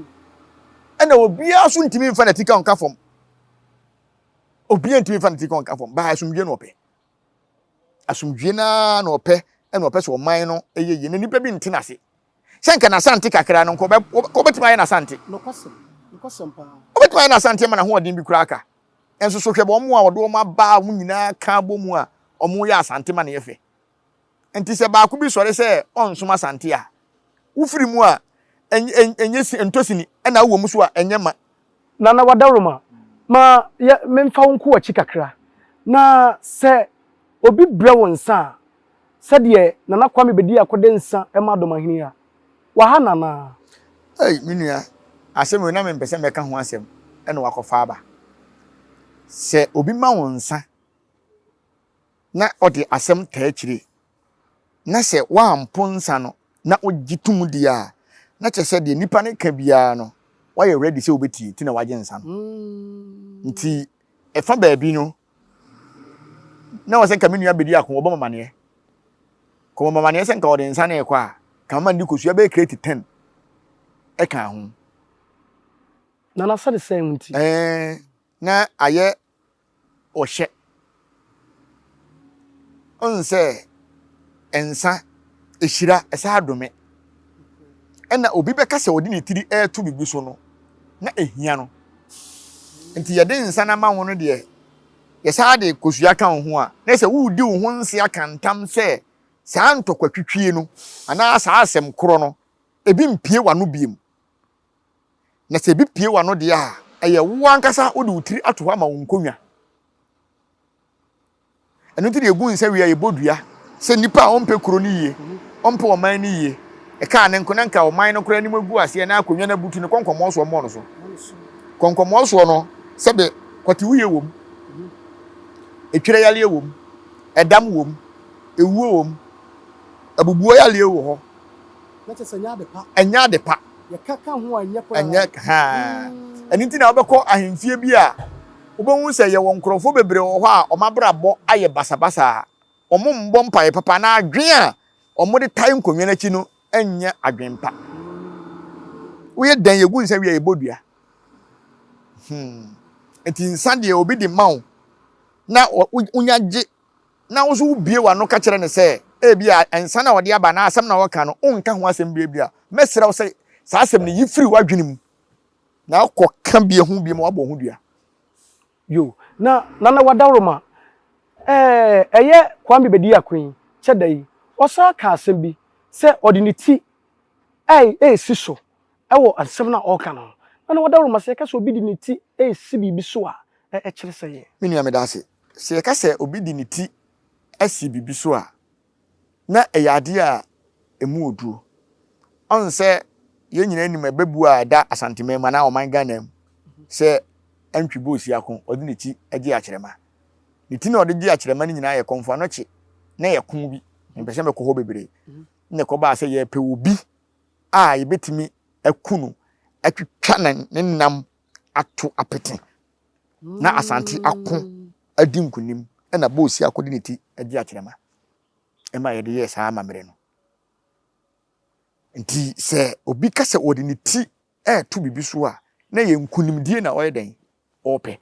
ɛna obiara so ntumi mfa n'atika nka fam. Obiara ntumi mfa n'atika nka fam. Baa asomdwie na ɔpɛ. Asomdwie no ara na ɔpɛ ɛna ɔpɛ sɛ ɔman no yɛ yie na nipa bi nte n'ase. Sɛ nka n'asante kakra no nka ɔbɛtumi ayɛ n'asante. Ɔbɛtumi ayɛ n'asante ama n'ahoɔden bi koraa aka. Nso so hwɛ wɔn a wɔde wɔn aba a wɔn nyinaa ka abɔ mu a wɔyɛ asante ma no yɛ fɛ. Nti sɛ baako bi sɔre sɛ ɔnsom asante a, wofiri mu a ɛnyɛ ntɔ sini ɛna wowɔ mu so a ɛnyɛ ma. Nana Wadaworoma, ma yɛ memfa wo nkɔ w'akyi kakra. Na sɛ obi brɛ wo nsa a, sɛdeɛ Nana Kwame bɛdi akɔde nsa ma Adomahene a, waha no anaa? Ei, me nua, asɛm wei na mempɛ sɛ mɛka ho asɛm ɛna wakɔfa aba. Sɛ obi ma wo nsa na ɔde asɛm taa akyire na sɛ woampo nsa no na wogye tom di a, na kyerɛ sɛ deɛ nipa no ka biara no, woayɛ ready sɛ wobɛtie nti na wagye nsa no. Nti ɛfa baabi no, na wɔ sɛ nka me nua bɛdi ako wɔbɔ mamaneɛ. Kɔmɔ mamaneɛ sɛ nka ɔde nsa no ɛkɔ a, ka mama no de kosua bɛyɛ crate 10 ɛka ho. Nana sɛde sɛn nti? Ɛɛ, na ayɛ ɔhyɛ. Wohu sɛ nsa ɛhyira, ɛsan adome. Ɛna obi bɛka sɛ ɔde ne tiri ɛreto biribi so no, na ɛhia no. Nti yɛde nsa no ama wo no deɛ, yɛsan de kosua ka wo ho a, na sɛ woredi wo ho nse aka ntam sɛ saa ntɔkwatwitwie no anaa saa asɛm korɔ no, ebi mpue w'ano biom. Na sɛ ebi pue w'ano deɛ a, ɛyɛ wo ankasa wode wo tiri ato hɔ ama wo nkonnwa. Ɛno nti na yɛgu nsa wie a yɛbɔ dua sɛ nnipa a ɔmpɛ kuro no yie, ɔmpɛ ɔman no yie, ɛkaa ne nko na nka ɔman no koraa anim agu aseɛ na akonnwa no abutu no kɔnkɔmmɔɔ soɔ mmɔ no so. Kɔnkɔmmɔɔ soɔ no sɛbe kɔtewuiɛ wom, etwerɛ yareɛ wom, ɛdam wom, ewuo wom, abubuo yareɛ wɔ hɔ. Na kyerɛ sɛ ɛnyɛ ade pa. Ɛnyɛ ade pa. Yɛka ka ho a ɛnyɛ koraa. Ɛnyɛ haa. Ɛno nti na wobɛkɔ ahemfie bi a, wobɛhu sɛ yɛwɔ nkurɔfoɔ bebree wɔ hɔ a wɔn abrabɔ ayɛ basabasa a wɔmmɔ mpaeɛ papa anaa adwene a wɔde tae nkonnwa no akyi no nyɛ adwene pa. Woyɛ dɛn yɛgu nsa wie a yɛbɔ dua. Hmm. Nti nsa deɛ obi de ma wo na wonya gye na wo nso wubue w'ano ka kyerɛ no sɛ ebia nsa no a ɔde aba anaa asɛm no a ɔka no, wonka ho asɛm bio a, mɛsrɛ wo sɛ saa asɛm no yi firi w'adwene mu na kɔka bi ho bio ma woabɔ wo ho dua. Yo, na Nana Wadaworoma, ɛɛ, ɛyɛ Kwame Bediako yi kyɛ da yi, ɔsan kaa asɛm bi sɛ ɔde ne ti resi so wɔ asɛm no a ɔreka no ho. Nana Wadaworoma, sɛ yɛka sɛ obi de ne ti resi biribi so a, ɛkyerɛ sɛn? Me nua, meda ase. Sɛ yɛka sɛ obi de ne ti asi biribi so a, na ɛyɛ adeɛ a ɛmu wɔ duro. Ɔn sɛ yɛn nyinaa nim ɛbɛbuo a ɛda Asanteman mu anaa ɔman Ghana mu sɛ Antwi Boasiako ɔde ne ti gye akyerɛma. Ne ti na ɔde gye akyerɛma no nyinaa yɛ kɔmfo anɔkye na ɛyɛ ko bi. Mempɛ sɛ mɛkɔ hɔ bebree. Na ɛkɔbaa sɛ yɛrepɛ obi a yɛbɛtumi aku no atwitwa ne nam ato apete. na Asante ako adi nkunim na Bosi akɔde ne ti agye akyerɛma ɛma yɛde yɛɛ saa amammerɛ no. Nti sɛ obi ka sɛ ɔde ne ti ɛreto biribi so a, na ɛyɛ nkunimdie na ɔyɛ dɛn? Ɔrepɛ.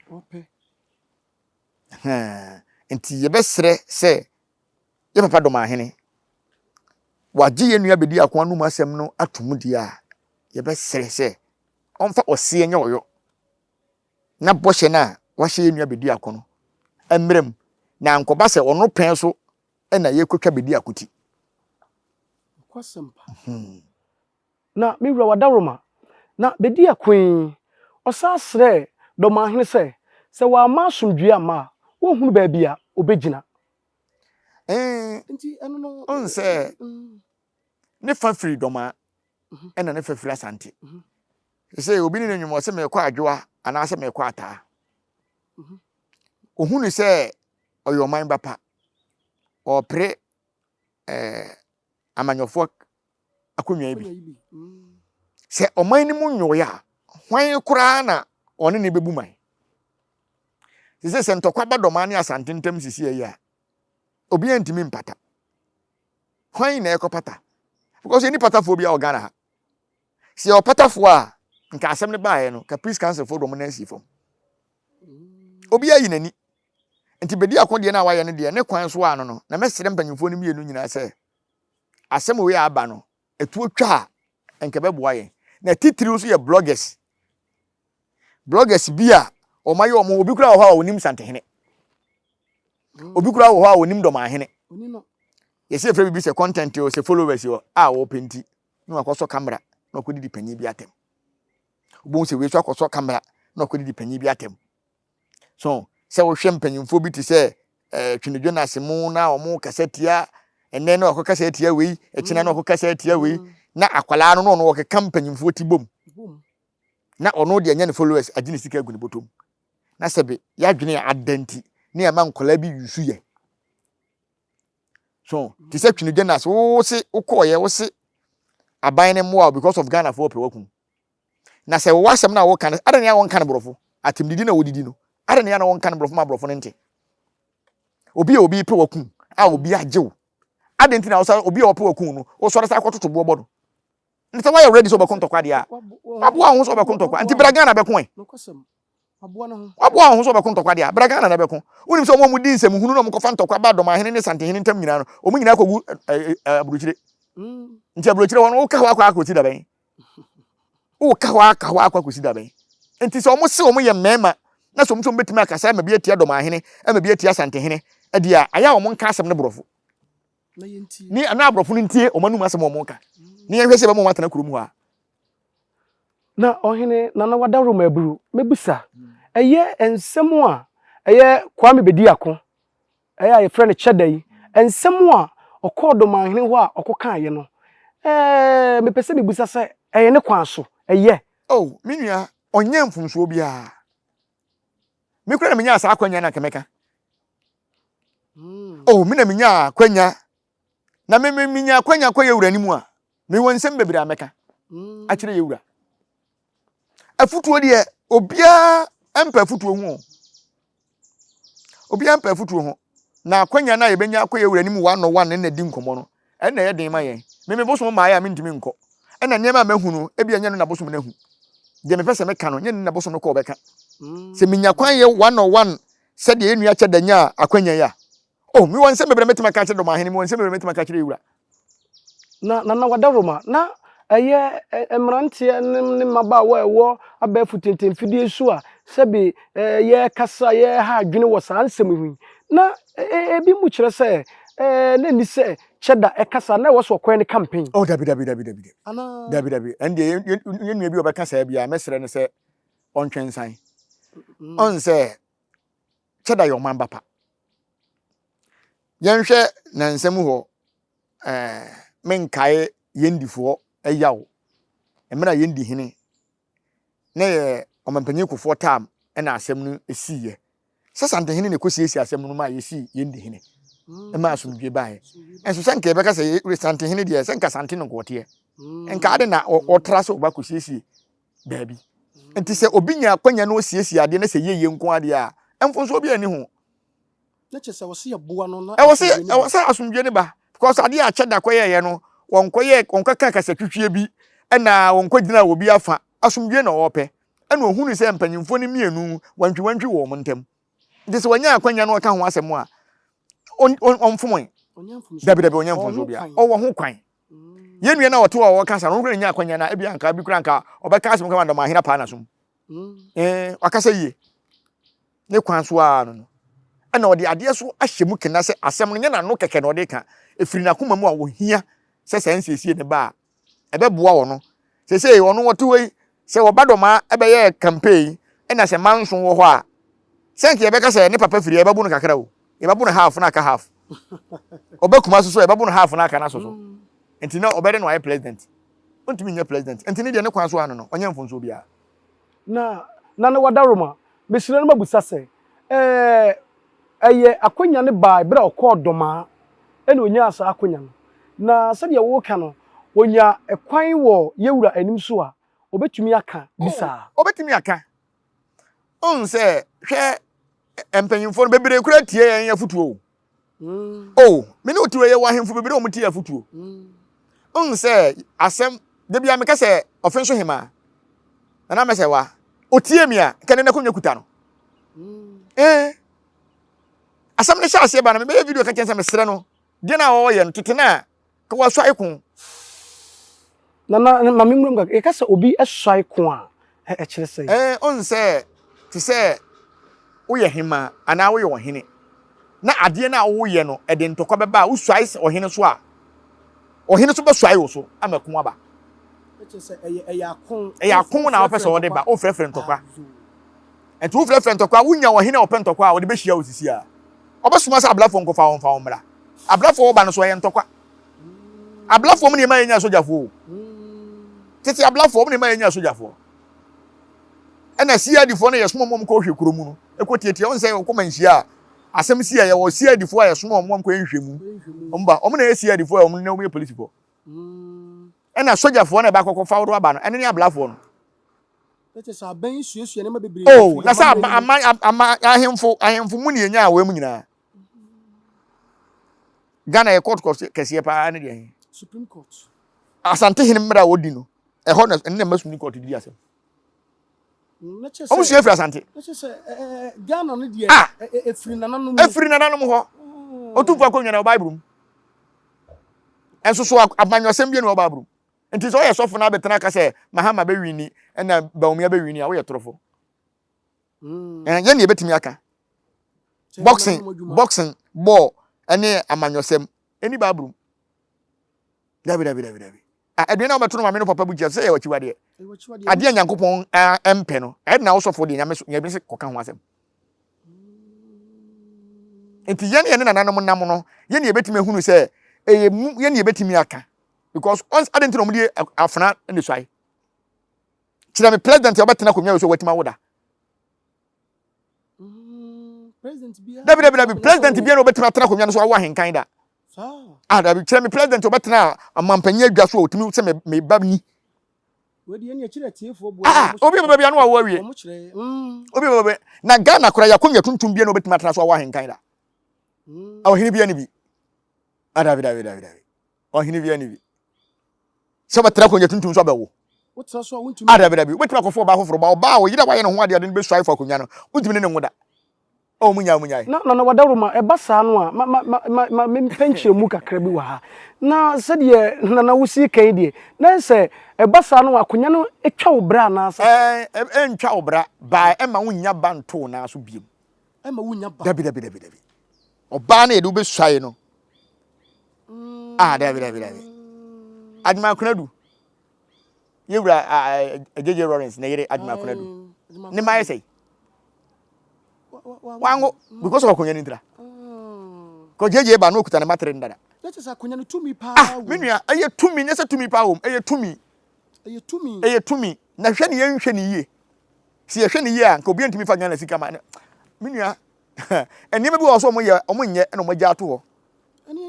Nti yɛbɛsrɛ sɛ yɛ papa Dɔmahene wagye yɛn nua Bediako anom asɛm no atom deɛ a, yɛbɛsrɛ sɛ ɔmfa ɔseɛ nyɛ ɔyɔ. na bɔhyɛ no a wahyɛ yɛn nua Bediako no mmra mu, na ankɔba sɛ ɔno pɛn so na yɛrekɔtwa Bediako ti. Nokwasɛm pa. Na me wura Wadaroma, na Bediako yi, Ɔsan srɛɛ Dɔmahene sɛ, sɛ wamma asomdwoeɛ amma a, wɔnhunu baabi a ɔbɛgyina. Ɛɛ, wohu sɛ ne fa firi Dɔmaa ɛna ne fa firi Asante. Sɛ obi ne ne nnwom ɔsɛ merekɔ Adwoa anaasɛ merekɔ Ataa. Ohunu sɛ ɔyɛ ɔman ba pa. Ɔrepere ɛɛ amanyɔfoɔ akonnwa yi bi. Sɛ ɔman no mu nwoeɛ a, hwan koraa na ɔne ne bɛbu man? Te sɛ sɛ ntɔkwa ba Dɔmaa ne Asante ntam sisi yi a, obiara ntumi mpata. Hwan na ɛkɔpata? Because yɛnni patafoɔ biara wɔ Ghana ha. Sɛ yɛwɔ patafoɔ a, nka asɛm no baeɛ no, ka Peace Council foɔ de wɔn nan sii fam. Obiara yi n'ani. Nti bɛdi ako deɛ no a wayɛ no deɛ, ne kwan so ano no, na mɛsrɛ mpanyinfoɔ no mmienu nyinaa sɛ, asɛm wei a aba no, ɛtuo twa a, nka ɛbɛboa yɛn. Na titiriw nso yɛ bloggers. Bloggers bi a wɔayɛ wɔn, obi koraa wɔ hɔ a ɔnim Santehene. Obi koraa wɔ hɔ a ɔnim Dɔmahene. Yɛsɛ yɛfrɛ biribi sɛ content o, sɛ followers o, a wɔpɛ nti, na wakɔsɔ camera na wakɔdidi panyin bi atɛm. Wobɛhu sɛ wei nso akɔsɔ camera na wakɔdidi panyin bi atɛm. So sɛ wohwɛ mpanyinfoɔ bi te sɛ ɛɛ eh, Twene Jonas mu na wɔn kasa tia ɛnɛ na wakɔ kasa tia wei, ɛkyina na wakɔ kasa tia wei, na akwadaa no na ɔno ɔkeka mpanyinfoɔ ti bom. Na ɔno deɛ anya ne followers agye ne sika agu ne bɔtɔm. Na sɛbe yɛadwene a ada nti ne ɛma nkwadaa bi yusu yɛ. So te sɛ Twene Jonas wo se wokɔɔyɛ wo se aban ne mmoa because of Ghana foɔ pɛ wakum. Na sɛ wɔwɔ asɛm no a wɔka no adɛn ne a wɔnka no borɔfo atemdidi na wɔdidi no adɛn ne a na wɔnka no borɔfo ma borɔfo no nte. Obi a obi pɛ wakum a obi agye wo adɛn nti na obi a ɔpɛ wakum no wosɔre sa akɔtoto boɔ bɔ no. Nti sɛ woayɛ ready sɛ wobɛko ntɔkwa deɛ a, waboa wo ho sɛ wobɛko ntɔkwa. Nti bra Ghana bɛko ɛ. Waboa wo ho sɛ wobɛko ntɔkwa deɛ a, bra Ghana na bɛko. Wonim sɛ wɔn a wɔdi nsɛm hunu na wɔkɔfa ntɔkwa ba Dɔmahene ne Santehene ntam nyinaa no, wɔn nyinaa kɔgu aburokyire. Nti aburokyire hɔ no, woka hɔ akɔ akɔsi da bɛn? Woka hɔ aka hɔ akɔ akɔsi da bɛn? Nti sɛ wɔn se wɔn yɛ mmarima na sɛ wɔn sɛ wɔn bɛtumi akasa ama bi atia Dɔmahene, ama bi atia Santehene deɛ a, ayɛ a wɔn nka asɛm no borɔfo. Ne na aborɔfo no ntie wɔn anum asɛm a wɔka ne yɛnhwɛ sɛ ɛbɛma wɔn atena kurom hɔ a. Na ɔhene Nana Wadaroma Aburu, mɛbisa, ɛyɛ nsɛm a ɛyɛ Kwame Bediako, ɛyɛ a yɛfrɛ no Kyɛda yi, nsɛm a ɔkɔɔ Domanhene hɔ a ɔkɔkaeɛ no, ɛɛ, mepɛ sɛ mebisa sɛ ɛyɛ ne kwan so, ɛyɛ? Oh, me nua, ɔnyɛɛ mfomsoɔ biara. Me koraa na menyaa saa akwanya no anka mɛka. Oh, me na menyaa akwanya. Na me me menya akwanya kɔ yɛ wura no mu a, mewɔ nsɛm bebree a mɛka akyerɛ yɛ wura. Afutuo deɛ, obiara mpɛ afutuo ho. Obiara mpɛ afutuo ho. Na akwanya no a yɛbɛnya akɔ yɛ wura no mu one on one ne na di nkɔmmɔ no, ɛno na ɛyɛ den ma yɛn. Me me bosom mmaeɛ a mentumi nkɔ. Ɛna nneɛma a mahu no, ebi ɛnyɛ no na bosom no ahu. Deɛ mepɛ sɛ meka no, nyɛ no na bosom no kɔ ɔbɛka. Sɛ menya kwan yɛ one on one sɛdeɛ yɛn nua Kyɛda nyaa akwanya yi a, oh, mewɔ nsɛm bebree a mɛtumi aka akyerɛ Dɔmahene, mewɔ nsɛm bebree a mɛtumi aka akyerɛ yɛn wura. Na Nana Wadaroma, na ɛyɛ mmeranteɛ ne mmabaawa a ɛwɔ abɛɛfo tentenfidie so a sɛbe yɛrekasa, yɛreha adwene wɔ saa nsɛm yi ho yi, na ebi mu kyerɛ sɛ na ɛnni sɛ Kyɛda ɛkasa, na ɛwɔ sɛ ɔkɔyɛ ne campaign. Oh, dabi, dabi, dabi, dabi, dabi, dabi, dabi, ɛndeɛ yɛn nua bi a ɔbɛka saa biara, mɛsrɛ no sɛ ɔntwe nsan. Ɔn sɛ Kyɛda yɛ ɔman ba pa. Yɛnhwɛ nansa mu hɔ, ɛɛ menkae yɛn difoɔ ɛyaw mmerɛ a yɛn di hene na yɛ ɔmampanyin Kufuor tam ɛna asɛm no esiiɛ. Sɛ Santehene na ɛkɔsiesie asɛm no ma yɛsii yɛn di hene ɛma asomdwie baeɛ. Ɛnso sɛ nka yɛbɛka sɛ Santehene deɛ sɛ nka Sante no nka ɔteɛ. Nka ade na ɔtra sɛ ɔba kɔsiesie Daabi. Nti sɛ obi nya akwanya na osiesie adeɛ na sɛ yɛyie nko adeɛ a, mfomsoɔ biara nni ho. Na kyerɛ sɛ ɛwɔ sɛ yɛboa no na ɛwɔ sɛ ɛwɔ sɛ asomdwie no ba because adeɛ a kyɛda kɔyɛɛyɛ no wɔnkɔyɛ wɔnkɔka kasatwitwie bi ɛna wɔnkɔgyina obi afa asomdwie na ɔrepɛ ɛna ohunu sɛ mpanyinfoɔ no mmienu wantwiwantwi wɔ wɔn ntam nti sɛ wɔnya akwanya na ɔka ho asɛm a ɔmfom dabi dabi ɔnyɛ mfomsoɔ biara ɔwɔ ho kwan Yɛn nua no a ɔte hɔ a ɔkasa no, ɔno koraa nya akwanya na ebi anka bi koraa anka ɔbɛka asɛm kama dɔm ahene paa n'asom. Eh, wakasa yie. Ne kwan so ara no no. Ɛna ɔde adeɛ so ahyɛ mu kena sɛ asɛm no nyɛ n'ano kɛkɛ na ɔde ka. Ɛfiri n'akoma mu a ɔhia sɛ saa nsiesie ne ba a, ɛbɛboa ɔno. Seesei ɔno ɔte hɔ yi, Sɛ wɔba Dɔmaa bɛyɛɛ campaign ɛna sɛ Manso wɔ hɔ a, sɛ nka yɛbɛka sɛ ne papa firi a, yɛbɛbo no kakra o. Yɛbɛbo no half na aka half. Ɔba Kumasi so a, yɛbɛbo no half na aka n'aso so. Nti na ɔbɛde no ayɛ president. Ɔntumi nyɛ president. Nti ne deɛ ne kwan so ano no, ɔnyɛ mfomsoɔ biara. Na na ne wadaroma. Mesrɛ no mabisa sɛ, ɛɛ, ɛyɛ akwanya no baae berɛ a ɔkɔɔ Dɔmaa ɛna ɔnyaa saa akwanya no? Na sɛdeɛ woreka no, ɔnya kwan wɔ yɛn wura anim so a, ɔbɛtumi aka bi Oh, saa? ɔbɛtumi aka. Wohu sɛ, hwɛ, mpanyimfoɔ no bebree koraa tie yɛn afotuo o. Oh, me ne wo te wɔ yɛwɔ ahemfo bebree a wɔtie afotuo. Wohu sɛ asɛm, da biara meka sɛ ɔfe nso hemaa, nana mɛsɛ wa, ɔtie mi a, nka ne n'akonnwa kuta no. Eh, asɛm no hyɛ aseɛ ba no, mebɛyɛ video ka kyɛn sɛ mesrɛ no, deɛ no a ɔyɛ no, tete no a, Ka wasuae ko. Nana, ma me nwura mu kakra. Yɛka sɛ obi suae ko a, ɛkyerɛ sɛn? Ɛɛ, ɔn sɛ, te sɛ woyɛ hemaa anaa woyɛ ɔhene, na adeɛ no a woyɛ no, ɛde ntɔkwa bɛba a, wosuae sɛ ɔhene so a, ɔhene nso bɛsuae wo so ama ɛko aba. Ɛkyerɛ sɛ ɛyɛ ɛyɛ ako. Ɛyɛ ako na wopɛ sɛ wɔde ba, wofrɛfrɛ ntɔkwa. Nti wofrɛfrɛ ntɔkwa, wonya ɔhene a ɔpɛ ntɔkwa a, ɔde bɛhyia wo sisi a. Ɔbɛsoma sɛ ablafoɔ nkɔfa wɔn mfa wɔn mmra. Ablafoɔ wɔba no so ɛyɛ ntɔkwa. Ablafoɔ mu na ɛma yɛnya asogyafoɔ o. Tete ablafoɔ mu na ɛma yɛnya asogyafoɔ. Ɛna CID foɔ no yɛsoma wɔn kɔ hwɛ kuro mu no, ɛkɔ tietia wɔn sɛ wɔkɔ manhyia a asɛm si a yɛwɔ CID foɔ a yɛsoma wɔn kɔ nhwɛ mu. Wɔn ba wɔn na yɛ CID foɔ a wɔn na wɔn yɛ polisifoɔ. Ɛna sogyafoɔ na ɛba akɔkɔ fa wɔn aba no ɛne ne ablafoɔ no. Oh, na sɛ ama ama ama ahemfo ahemfo mu na yɛnya awɔ mu nyinaa. Ghana yɛ court kɛseɛ paa ne deɛ he. Supreme Court. Asante hene mmerɛ a wɔdi no ɛhɔ na ɛne na mma Supreme Court di asɛm. Wɔn sua firi Asante. Ghana no deɛ ah! efiri nananom. Efiri nananom hɔ. Otumfoɔ akonnwa na wɔ Bible mu. Ɛnso so amanyɔsɛm bi na wɔ Bible mu. Nti sɛ ɔyɛ sɔfo na abɛtena ka sɛ Mahama bɛwini ɛna Bawumia bɛwini a woyɛ torofo. Mm. Eh, yɛn na yɛbɛtumi aka. Boxing, boxing, bɔɔl ɛne amanyɔsɛm ɛni Bible mu. Dabi dabi dabi dabi. Ah, aduane a wɔbɛto no maame no papa bu kyerɛ sɛ yɛ akyiwadeɛ. Adeɛ a Nyankopɔn ɛmpɛ no, ɛde na wosɔfo deɛ nyame so nyame sɛ kɔka ho asɛm. Nti yɛn yɛne nananom nam no, yɛn na yɛbɛtumi ahunu sɛ ɛyɛ mu yɛn na yɛbɛtumi aka. Because ɔns adi nti na wɔn de afena na esuae. Kyerɛ me president a ɔbɛtena akonnwa so a watumi awo da. Mm, dabi dabi dabi president biara na ɔbɛtumi atena akonnwa no so awo ahenkan da. Ah dabi kyerɛ me president a ɔbɛtena amampanyin adwa so a ɔtumi sɛ me me ba ni. Ah obi bɛba bi ano awo awie. Obi bɛba bi na Ghana koraa yɛ akonnwa tuntum biara na ɔbɛtumi atena so awo ahenkan da. Ɔhene biara ni bi. Ah dabi dabi dabi dabi. Ɔhene bi ani bi. Sɛ ɔbɛtra akonnwa tuntum so abɛwo. Ah, dabi dabi. Wobɛtumi akɔfa ɔbaa foforɔ ba ɔbaa a ɔyere a wayɛ ne ho adeɛ ade no bɛsuae fa akonnwa no. Wontumi ne ne nwo da. Oh, munyae, munyae. Na, Nana Wadaroma, ɛba saa no a, ma, ma, ma, ma, ma mempɛ nkyerɛmu kakra bi wɔ ha. Na sɛdeɛ Nana wosi reka yi deɛ, na sɛ ɛba saa no a, akonnwa no twa wo bra anaasɛ? Ɛɛ, ɛntwa wo bra, baa ɛmma wonnya ba nto wo nan so biom. Ɛmma wonnya ba? Dabi, dabi, dabi, dabi. Ɔbaa no yɛde wobɛsuae no. Ah, dabi, dabi, dabi. Adwuma Konadu. Yɛwura JJ Lawrence ne yere Adwuma Konadu. Ne mma yɛ sɛe. Wango because of akonnwa no ntira. Kɔ JJ ba no okuta ne matere no dada. Ah, me nua, ɛyɛ tumi, nyɛ sɛ tumi paa wom, ɛyɛ tumi. Ɛyɛ tumi. Na hwɛ ne yɛnhwɛ ne yie. Sɛ yɛhwɛ ne yie a, nka obi ntumi fa Ghana sika ma. Me nua, nneɛma bi wɔ hɔ sɛ wɔn yɛ wɔn nyɛ ɛna wɔn agya ato hɔ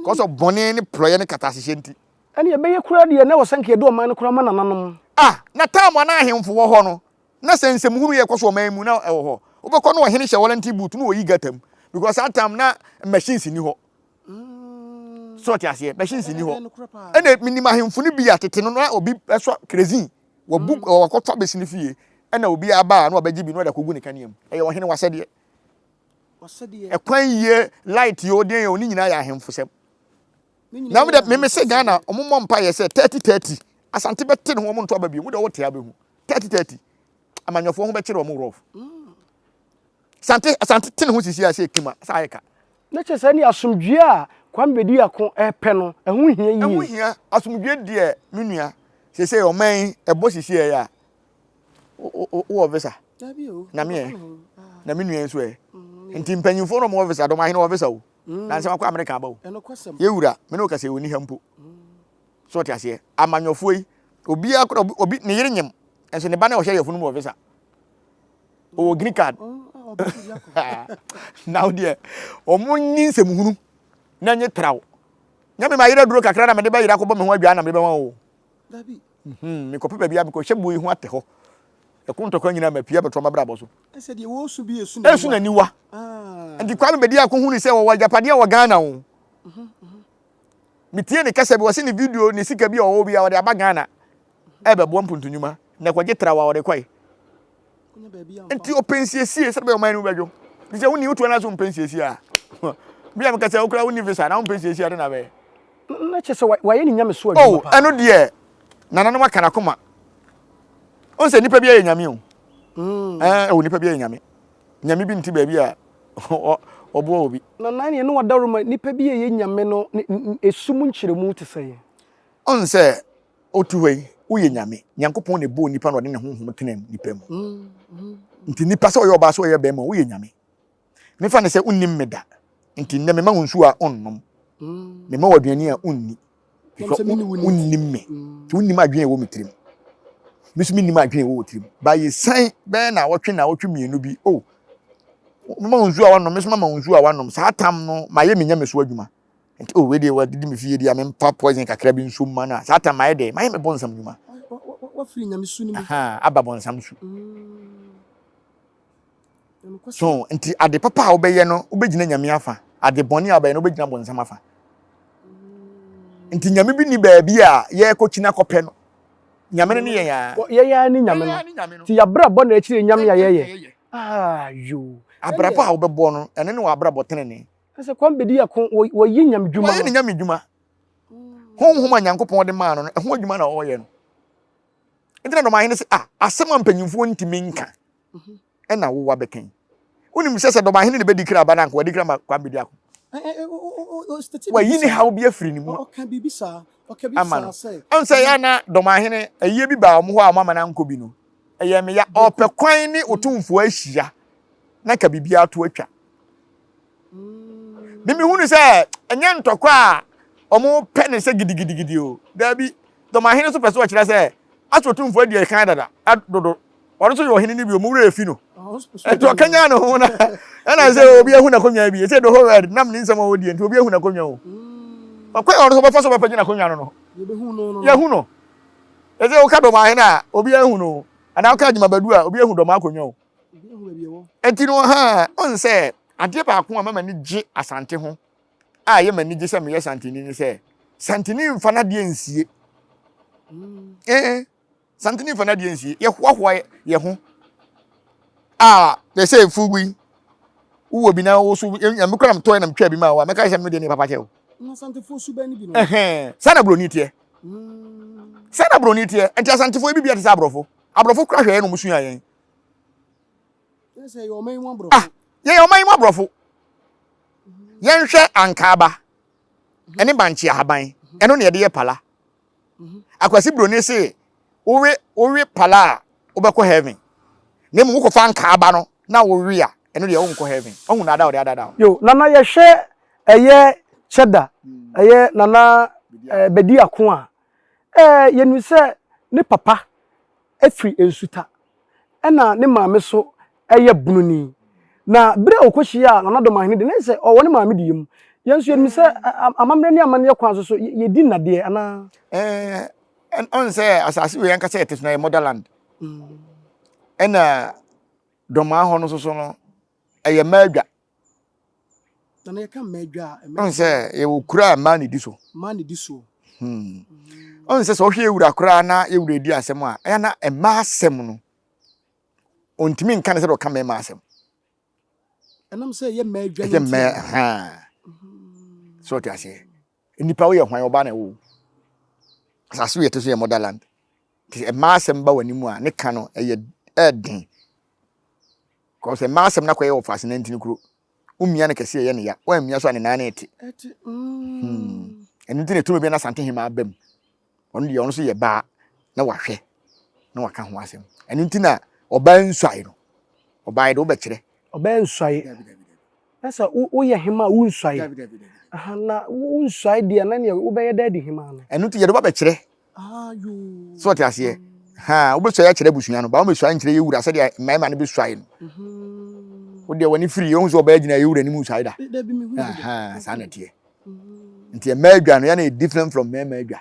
kɔsɔ bɔne ne porɔyɛ ne katahyehyɛ nti. Ɛne ɛbɛyɛ koraa deɛ na ɛwɔ sɛ nka yɛde ɔman no koraa ma nananom. Ah, na time a na ahemfo wɔ hɔ no, na sɛ nsɛm hunu yɛ kɔ so ɔman mu na ɛwɔ hɔ. Wobɛkɔ na ɔhene hyɛ Wellington boot na ɔyi gutter mu because saa time na machines nni hɔ. So ɔte aseɛ, machines nni hɔ. Ɛna menim ahemfo no bi a tete no na obi sɔ kerosene, wabu wakɔtɔ abɛsi ne fie, ɛna obi aba a na wabɛgye bi na ɔde akɔgu ne kanea mu. Ɛyɛ ɔhene wasɛdeɛ. Ɛkwan yie, light yɛ ɔden yɛ ɔne nyinaa yɛ ahemfo sɛm. Na mo de meme se Ghana ɔmo mmɔ mpa yɛ sɛ 30 30 Asante bɛte ne ho ɔmo nto aba bio mo de ɔwɔ te abɛhu 30 30 amanyɔfoɔ ho bɛkyerɛ ɔmo rough. Asante Asante te ne ho sisi a sɛ ekima sɛ ayɛ ka. Na kyerɛ sɛ ɛne asomdwoeɛ a Kwame Bediako repɛ no, ɛho hia yie. Ɛho hia. Asomdwoeɛ deɛ me nua, seesei ɔman yi ɛbɔ sisi a ɛyɛ a. Wowɔ visa? Na me ɛ? Na me nua nso ɛ? Nti mpanyinfoɔ na wɔwɔ visa, dɔm ahene wɔ visa o. Na nsɛm akɔ Amerika aba o. Yɛ wura, me ne wo kasa yi, ɔnni ha mpo. So ɔte aseɛ? Amanyɔfoɔ yi, obiara kora, obi, ne yere nyem, nso ne ba na ɔhyɛ yafunu mu wɔ visa. Ɔwɔ green card. Na wo deɛ, wɔn nyi nsɛmhunu na nye traw. Nyɛ me ma yere aduro kakra na mede bɛyere akɔbɔ me ho adwaa na mede bɛma wo. Dabi. Mhm, mekɔpɛ baabi a mekɔhyɛ buo yi ho atɛ hɔ. Ɛko ntɔkwa nyinaa mapia bɛtoa m'abrabɔ so. Ɛsɛ deɛ wɔresu bi esu n'aniwa. Esu n'aniwa. Ah. Nti Kwame Bediako hu ne sɛ wɔwɔ agyapadeɛ wɔ Ghana o. Mhm, mhm. Metie ne kasa bi, wɔse ne video ne sika bi a ɔwɔ bi a ɔde aba Ghana ɛbɛboa mpuntu nnwuma na ɛkɔgye trawa ɔde kɔe. Nti ɔpɛ nsiesie sɛ bɛyɛ ɔman no bɛdwo. Nti sɛ wonni wotu anaasɛ wompɛ nsiesie a, bi a meka sɛ wokura wonni visa na wompɛ nsiesie a de na bɛyɛ. Na kyerɛ sɛ wayɛ ne nyame so adwuma oh, paa. Ɛno deɛ nananom aka n'akoma. Ɔn sɛ nipa bi ayɛ nyame o. Mm. Ɛɛ eh, nipa bi ayɛ nyame. Nyame bi nti baabi a ɔboa obi. Na nan ne wadaroma nipa bi ayɛ nyame no esu mu nkyerɛmu te sɛn? Ɔn sɛ Wote hɔ yi, woyɛ nyame. Nyankopɔn na ɛbɔɔ nipa na ɔde ne honhom tena nipa mu. Nti nipa sɛ ɔyɛ ɔbaa sɛ ɔyɛ bɛrima woyɛ nyame. Mefa ne sɛ wonnim me da. Nti nnɛ mema wo nsuo a wonnom. Mema wo aduane a wonni. Because wonnim me. Nti wonnim adwene a ɛwɔ me tirim. Me nso mennim adwene a ɛwɔ wo tirim. Ba yɛsan bɛyɛ naawɔtwe naawɔtwe mmienu bi. Oh, mema wo nsuo a woanom, me nso mama wo nsuo a woanom. Saa tam no, mayɛ me nyame so adwuma. Nti oh wei deɛ wadidi me fie deɛ memfa poison kakra bi nso mma no a saa tam mayɛ dɛ mayɛ me bɔnsam nnwuma. Wafiri nyame su no mu. Aba bɔnsam su. So nti ade papa a wobɛyɛ no wobɛgyina nyame afa, ade bɔne a wobɛyɛ no wobɛgyina bɔnsam afa. Nti nyame bi ni baabi a yɛrekɔkyina kɔpɛ no. Nyame no ne yɛn a. Yɛn ara ne nyame no. Nti yɛabrabɔ na ɛkyerɛ nyame a yɛyɛ. Ah yoo. Abrabɔ a wobɛbɔ no ɛno ne w'abrabɔ tenene. Ɛsɛ kwan bedi ako wɔyɛ nyame dwuma. Wɔyɛ ne nyame dwuma. Honhom a Nyankopɔn de maa no no, ɛho adwuma na ɔreyɛ no. Nti na dɔmahene sɛ, ah, asɛm a mpanyimfoɔ ntumi nka ɛna wo wabɛka yi. Wonim sɛ sɛ dɔmahene na bɛdi kra ba no anka wadi kra ma kwan bedi ako. Wayi ne haw bi afiri ne mu ama no. Ɛn sɛ yɛ na dɔmahene ayie bi baa wɔn hɔ a wɔn ama no ankɔ bi no, ɛyɛ me ya. Ɔpɛ kwan ne otumfoɔ ahyia na nka biribiara to atwa. Me mehunu sɛ ɛnyɛ ntɔkwa a wɔpɛ ne sɛ gidigidigidi o. Daabi, dɔmahene nso pɛ sɛ ɔkyerɛ sɛ asɛ otumfoɔ adi ɛkan dada dodo. Ɔno nso yɛ ɔhene no bi, wɔn werɛ afi no. Ɛnti ɔkanyan ne ho na ɛna sɛ obi ahu n'akonnwa bi. Ɛsɛ the whole world nam ne nsɛm a ɔdi nti obi ahu n'akonnwa o. Ɔkwan a ɔno nso ɔbɛfa so bɛpɛgye n'akonnwa no no, yɛahu no. Ɛsɛ woka dɔmahene a obi ahu no anaa woka agyimabadu a obi ahu dɔm akonnwa o. Enti no, ha, ɔn sɛ adeɛ baako a mama ni gye Asante ho a ɛyɛ m'ani gye sɛ meyɛ Santeni ne sɛ, Santeni mfa n'adeɛ nsie. Mm. Eh, Santeni mfa n'adeɛ nsie. Yɛhoahoa yɛ ho. A, yɛ sɛ fugu yi, wowɔ bi na wo so, nyame kora na metɔɛ na metwaa bi ma wo a, mɛka sɛ me deɛ ne papa kyɛ wo. Saa na buroni teɛ. Mm. Saa na buroni teɛ. Nti Asantefoɔ yi bibia te sɛ aborɔfo. Aborɔfo kora hwɛ yɛn na wɔn sua yɛn. Ah, yɛyɛ ɔman yi mu aborɔfo. Yɛnhwɛ ankaaba ɛne bankye ahaban ɛno na yɛde yɛ pala. Akwasi buroni se wowe wowe pala a wobɛkɔ heaven. Na mmom wokɔfa ankaaba no na wowe a ɛno deɛ wonkɔ heaven. Ɔhu na ada ɔde adada wo. Yo, Nana yɛhwɛ ɛyɛ Cheddar, ɛyɛ Nana eh, Bediako a, eh, yɛnim sɛ ne papa firi Nsuta, ɛna ne maame nso yɛ Bunoni. Na berɛ a ɔkɔhyiaa Nana Domahene deɛ, na ɛsɛ sɛ ɔwɔ ne maame deɛ mu. Yɛn nso yɛnim sɛ amammerɛ ne amanneɛ kwan so so yɛdi nnadeɛ anaa? Ɛɛ, ɔn sɛ asase wei ankasa yɛte so no yɛ motherland. Ɛna Dɔmaa hɔ no nso so no, ɛyɛ mmaa adwa. Na na yɛka mmaa adwa a. Ɔn sɛ yɛwɔ kuro a mmaa na ɛdi so. Mmaa na ɛdi so. Hmm. Ɔn sɛ sɛ ɔhwɛ ewura koraa na ewura edi asɛm a ɛyɛ na mmaa asɛm no ɔntumi nka ne sɛ ɔka mmarima asɛm. Ɛnam sɛ ɛyɛ mmaa adwa no. Ɛyɛ mmaa haa. So ɔte aseɛ. Nnipa woyɛ hwan ɔbaa na ɛwɔ asase yɛ te so yɛ motherland. Nti mmaa asɛm ba w'anim a ne ka no ɛyɛ ɛɛden. Kɔsɛ mmaa asɛm no akɔyɛ wɔ faase nantini kuro. Womia no kɛse ɛyɛ ne ya. Woammia so a ne nan no ɛte. Hmm. Ɛno nti na ɛtumi bi na Asante Hemaa ba mu. Ɔno deɛ ɔno nso yɛ baa na wahwɛ na waka ho asɛm. Ɛno nti na Ɔbaa nsuae no, ɔbaa yɛde wobɛkyerɛ. Ɔbaa nsuae. Na sɛ woyɛ hema a wonsuae. Na wonsuae deɛ na neɛ wobɛyɛ dɛ adi hema no. Ɛno nti yɛde wobɛkyerɛ. So ɔte aseɛ. Ha, wobɛsuae akyerɛ abusua no, ba wobɛsuae nkyerɛ yɛ wura sɛdeɛ mmarima no bɛsuae no. Mhm. Wodeɛ w'ani firi, yɛhu sɛ ɔbaa gyina yɛ wura anim nsuae da. Saa na ɛteɛ. Nti mmaa adwa no, yɛ na yɛ different from mmarima adwa.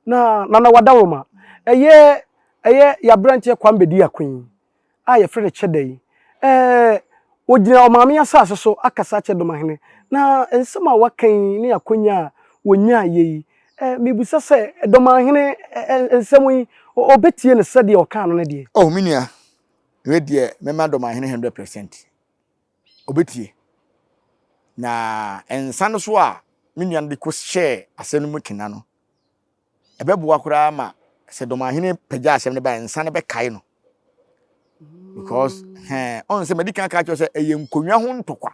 Na Nana Wadaroma, ɛyɛ ɛyɛ y'aberanteɛ Kwame Bediako yi a yɛfrɛ no Kyɛda yi, ɛɛ ɔgyina ɔmaame asase so akasa akyerɛ Domahene. Na nsɛm a waka yi ne akwanya a wɔnyaeɛ yi, ɛɛ mebisa sɛ Domahene ɛ nsɛm yi ɔbɛtie no sɛdeɛ ɔkaa no no deɛ? Oh me nua, wei deɛ mɛma Domahene 100%. Ɔbɛtie. Na nsa no so a me nua no de kɔhyɛɛ asɛm no mu kena no, ɛbɛboa koraa ma sɛ dɔmahene pagya asɛm no ba a, nsa no bɛkae no. Because hɛn, ɔn sɛ madi kan ka kyerɛ sɛ ɛyɛ nkonnwa ho ntɔkwa.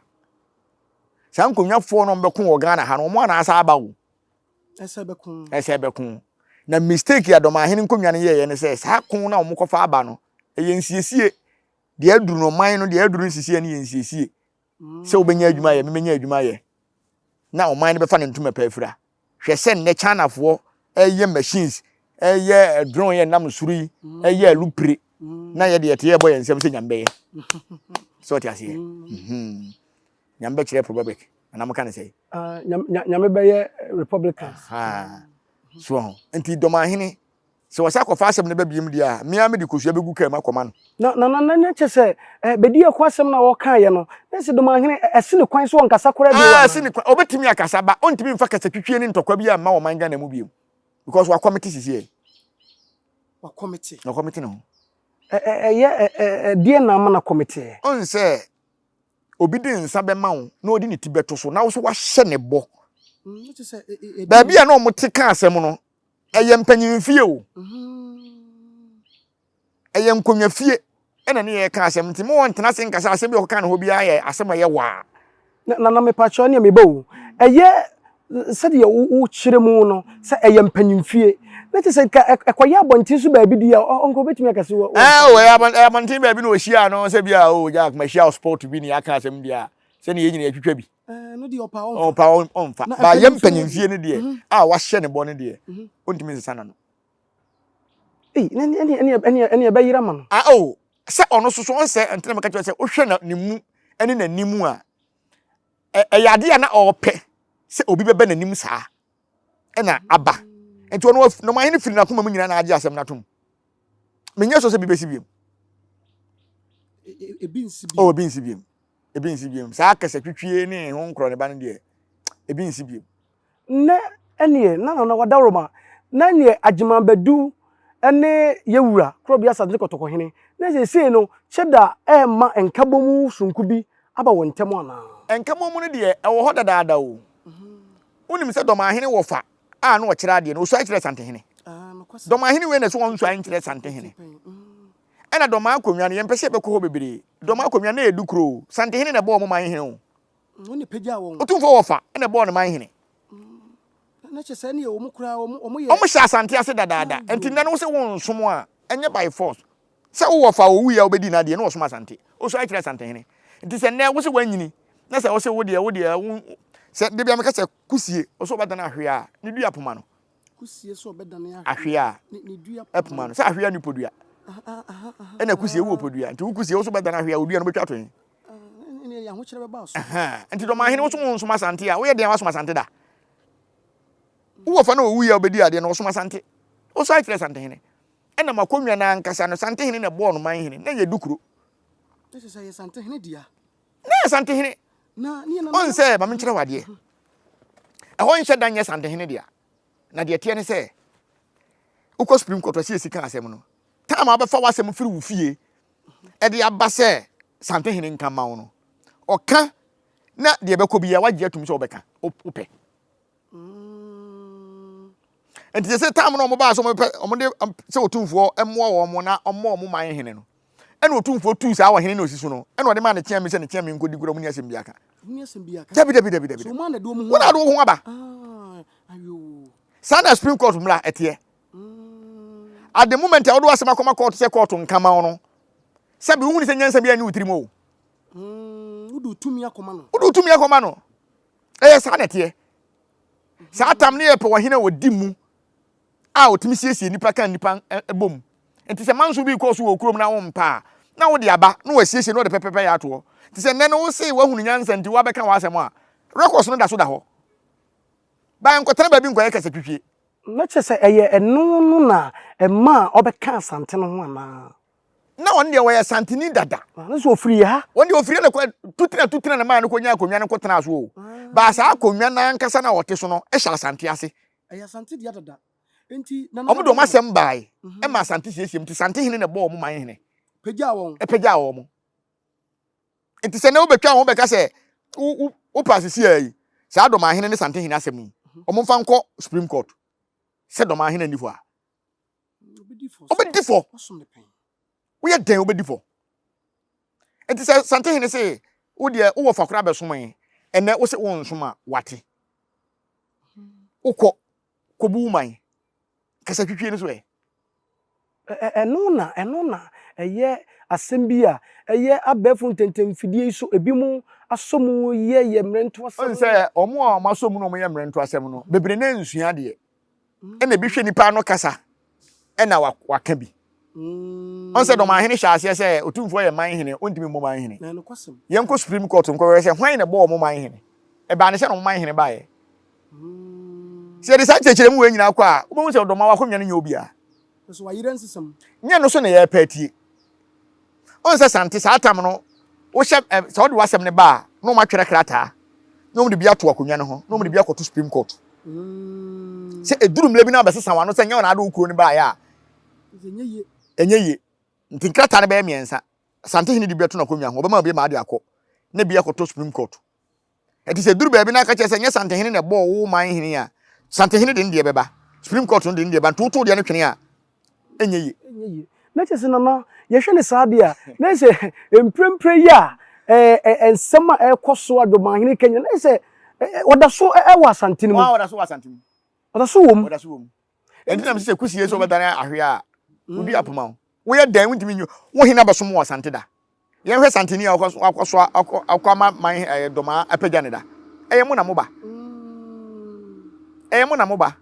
Saa nkonnwafoɔ no ɔmbɛko wɔ Ghana ha no, wɔn ana asa aba o. Ɛsɛ bɛko. Ɛsɛ bɛko. Na mistake a dɔmahene nkonnwa no yɛeɛ ne sɛ saa ko no a wɔkɔfa aba no, ɛyɛ nsiesie. Deɛ aduru no ɔman no deɛ aduru no sisi ɛne yɛ nsiesie sɛ wobɛnya adwuma yɛ memɛnya adwuma yɛ na ɔman no bɛfa ne ntoma pɛ afira hwɛ sɛ nnɛ Chinafoɔ ɛyɛ machines ɛyɛ drone yɛ nam soro yi ɛyɛ alupire na yɛ deɛ ɛte yɛbɔ yɛn nsɛm sɛ nyame bɛyɛ sɛ ɔte aseɛ mhm. nyame bɛkyerɛ republic anaa moka ne sɛ ah, nyame bɛyɛ republicans so ho nti dɔmahene Sɛ wɔsan kɔfa asɛm no ba biom deɛ a, me ara mede kosua bɛgu kaa mu akɔma no. Na na na na kyerɛ sɛ eh, Bediako asɛm no a ɔkaeɛ no, na ɛsɛ Domahene eh, ɛsi ne kwan sɛ ɔnkasa koraa bio Ah, anaa? ɛsi ne kwan. Ɔbɛtumi akasa ba, ɔntumi mfa kasatwitwie ne ntɔkwa biara mma ɔman Ghana mu biom. Because wakɔmete sisiɛ. Wakɔmete. Wakɔmete ne ho. Ɛ ɛ ɛyɛ ɛ ɛ ɛdeɛn na ama no akɔmeteɛ? Ɔn sɛ obi de nsa bɛma wo na ɔde ne ti bɛto so na wo nso wahyɛ ne bɔ. Baabi a na wɔte ka asɛm no, ɛyɛ mpanyinfie o ɛyɛ nkonnwa fie ɛna ne yɛ ka asɛm nti mo wɔn ntena ase nkasa asɛm bi a ɔkeka ne hɔ biara yɛ asɛm a ɛyɛ waa. Na na mepakyɛw ne meba o ɛyɛ sɛdeɛ wokyerɛ mu no sɛ ɛyɛ mpanyinfie na kyerɛ sɛ nka ɛkɔyɛ abɔnten so baabi di a ɔnka obetumi aka sɛ wɔ. Ɛɛ o ɛyɛ abɔnten baabi na ohyia no sɛ bi a o Jack mahyia o sport bi ne yɛaka asɛm deɛ a sɛdeɛ yɛn nyinaa yɛtwitwa bi. Ɛno deɛ ɔpa ɔmfa. Ɔpa ɔmfa. Ba yɛ mpanyinfie no deɛ mhm. a wahyɛ ne bɔ no deɛ mhm. ɔntumi nsesa n'ano. Ei, ɛne ɛne ɛne ɛne ɛne ɛbɛyera ma no. Ah oh, sɛ ɔno soso ɔnsɛ ntina mɛka kyerɛ sɛ wohwɛ na ne mu ɛne n'anim a ɛyɛ adeɛ a na ɔrepɛ sɛ obi bɛbɛ n'anim saa ɛna aba nti ɔno ɔmahene firi n'akoma mu nyinaa na agye asɛm no atom menyɛ sɔ sɛ bi bɛsi biom ebi nsi biom oh ebi nsi biom ebi nsi biom saa kasatwitwie ne ho nkorɔ ne ba no deɛ ebi nsi biom. Nnɛ ɛneɛ na Nana Wadaworoma na ɛneɛ Agyeman Badu ne Yɛwura Korɔbea Asante Kɔtɔkɔhene na seesei no Kyeda rema nkabɔmu sononko bi aba wɔn ntam anaa? Nkabɔmu no deɛ ɛwɔ hɔ dadaada o. Wonim sɛ Dɔmahene wɔfa a na ɔkyerɛ adeɛ no ɔsuae kyerɛɛ Santehene. Dɔmahene wei na ɛsɛ ɔnsuae nkyerɛ Santehene. Ɛna Dɔmaa akonnwa no, yɛmpɛ sɛ yɛbɛkɔ hɔ bebree. Dɔmaa akonnwa no, na ɛyɛ dukuro o. Santehene na ɛbɔɔ wɔn man hene o. Otumfoɔ Wɔfa na ɛbɔɔ ne man hene. Wɔn hyɛ Asante ase dadaada. Nti nnɛ no wo sɛ wonsom a, ɛnyɛ by force. Sɛ wo wɔfa a ɔwuiɛ a wobɛdii n'adeɛ na ɔsom Asante. Ɔsuae kyerɛ Asantehene. Nti sɛ nnɛ wo sɛ woanyini na sɛ wo sɛ wo deɛ wo deɛ wo sɛ da biara meka sɛ kusie, ɔsɛ ɔbɛdane ahwea a, ne dua poma no. Kusie sɛ ɔbɛdane ahwea a poma no sɛ ahwea ne podua ɛna kusie wɔ podua nti wo kusie wo so bɛdane ahwea odua no bɛtwa to he nti dɔm ahene wo so wo nsom asante a woyɛ deɛ wasom asante da wowɔ fa na ɔwu yɛ wobɛdi adeɛ na ɔsom asante wo so akyerɛ sante hene ɛna makɔnwa no ankasa no sante hene na ɛbɔɔ no man hene na yɛ dukuro na yɛ sante hene ɔn sɛ ma menkyerɛ wo adeɛ ɛhɔ nhyɛ da nyɛ santehene dea na deɛ ɛteɛ ne sɛ wokɔ supreme court ɔsɛ yɛsi ka asɛm no time a wobɛfa w'asɛm firi wo fie ɛde aba sɛ santehene nka ma wo no ɔka na deɛ ɛbɛkɔ biara wagye atum sɛ wobɛka wopɛ Nti sɛ sɛ tam na wɔn baa sɛ wɔn pɛ wɔn de sɛ otumfoɔ mmoa wɔn na ɔmmɔ wɔn man hene no ɛna otumfoɔ tuu saa ɔhene na osi so no ɛna ɔde maa ne kyɛn mi sɛ ne kyɛn mi nkɔdi gura wɔn ni asɛm bi aka. Dabi dabi dabi dabi. Wɔn na de wɔn ho aba. Ah, saa na supreme court mmra ɛteɛ. Mm. At the moment a wode w'asɛm akɔma kɔɔto sɛ kɔɔto nka ma wo no, sɛbi wohunu sɛ nyansa biara nni wo tirim o. Wode wo tumi akɔma no. Wode wo tumi akɔma no. Ɛyɛ saa na ɛteɛ. Saa tam no yɛ pɛ ɔhene a ɔdi mu a ɔtumi siesie nnipa ka nnipa bom. Nti sɛ manso bi kɔ so wɔ kurom na wompɛ a, na wode aba na wasiesie na ɔde pɛpɛpɛ yɛ atoɔ. Nti sɛ nnɛ no wo se woahunu nyansa nti woabɛka w'asɛm a, records no da so da hɔ. Ba nkɔtena baabi nkɔyɛ kasatwitwie. Na kyerɛ sɛ ɛyɛ ɛno no na ɛmaa ɔbɛkaa Asante no ho anaa? Na ɔno deɛ ɔyɛ Asanteni dada. Ah, ne sɛ ɔfiri ha. Ɔno deɛ ɔfiri ha na kɔ tutena tutena na maa no kɔnya akonnwa no kɔtenaa so o. Ah. Baa saa akonnwa no ankasa na ɔte so no hyɛ Asante ase. Ɛyɛ Asante dea dada. Enti na Wɔn de wɔn asɛm bae mhm. ma Asante siesie mu nti Santehene na ɛbɔɔ wɔn man hene. Pagyaa wɔn. Ɛpagyaa wɔn. Nti sɛ na wobɛtwa ho bɛka sɛ wopɛ asisi a yi saa dɔmahene ne santehene asɛm yi mhm. wɔn mfa nkɔ Supreme Court sɛ dɔmahene nni hɔ a wobɛdi fɔ woyɛ dɛn wobɛdi fɔ nti sɛ santehene se wo deɛ wowɔ fa koraa bɛsom yi ɛnɛ wo se wo nsom a wate wokɔ kɔbu wo man kasa twitwie no so ɛ Ɛno na ɛno na ɛyɛ asɛm bi a ɛyɛ abɛɛfo ntɛntɛmfidie yi so ebinom asɔ mu yɛ yɛ mmerɛntoasɛm. Wohu sɛ wɔn a wɔasɔ mu na wɔyɛ mmerɛntoasɛm no, bebree no nsua adeɛ. Ɛna ebi hwɛ nipa ano kasa ɛna waka bi. Ɔn sɛ Dɔmahene hyɛ aseɛ sɛ Otumfoɔ yɛ man hene, ɔntumi mmɔ man hene. Yɛnkɔ Supreme Court nkɔhwɛ sɛ hwan na ɛbɔɔ wɔn man hene. Ɛbaa ne sɛ na wɔn man hene baeɛ. Sɛ yɛde saa nkyerɛkyerɛmu wei nyinaa kɔ a, wobɛhu sɛ ɔdɔma w'akonnwa no nyɛ obiara. Nyɛ no so na yɛrepɛ atie. Ɔn sɛ Sante saa tam no, wohyɛ ɛ sɛ wode w'asɛm no ba a, na wɔn atwerɛ krataa, na wɔn de bi ato akonnwa no ho, na wɔn de bi akɔto Supreme Court. Sɛ eduru mmerɛ bi na abɛsesa w'ano sɛ nyɛ wɔn na ade wo kuro no baeɛ a, ɛnyɛ yie. Nti nkrataa no bɛyɛ mmiɛnsa. Santehene de bi bɛto n'akonnwa ho, ɔbɛma obi ma ade akɔ, na bi akɔto Supreme Court. Ɛnti sɛ ɛduru baabi na aka kyerɛ sɛ nyɛ Santehene na ɛbɔɔ wo man hene a, Santehene de ne deɛ bɛba, Supreme Court no de ne deɛ ba, nti woto deɛ no twene a, ɛnyɛ yie. Ɛnyɛ yie. Na kyerɛ sɛ Nana, yɛhwɛ no saa deɛ a, na kyerɛ sɛ mprempren yi a ɛɛ nsɛm a ɛrekɔ so a Dwomanhene ka nyinaa, na kyerɛ sɛ ɔda so wɔ Asante no mu. Ɔda so wɔ Asante mu. Ɔda so wɔ mu. Ɔda so wɔ mu. Ɛnti na mesɛ sɛ kusie sɛ wobɛdane ahwe a, wodi apoma wo. Woyɛ dɛn wontumi nyi wo hene abɛsom wɔ Asante da. Yɛnhwɛ Santini a wakɔ so akɔ akɔ ama man ɛyɛ dɔmaa apagya ne da. Ɛyɛ mo na mo ba. Ɛyɛ mo na mo ba.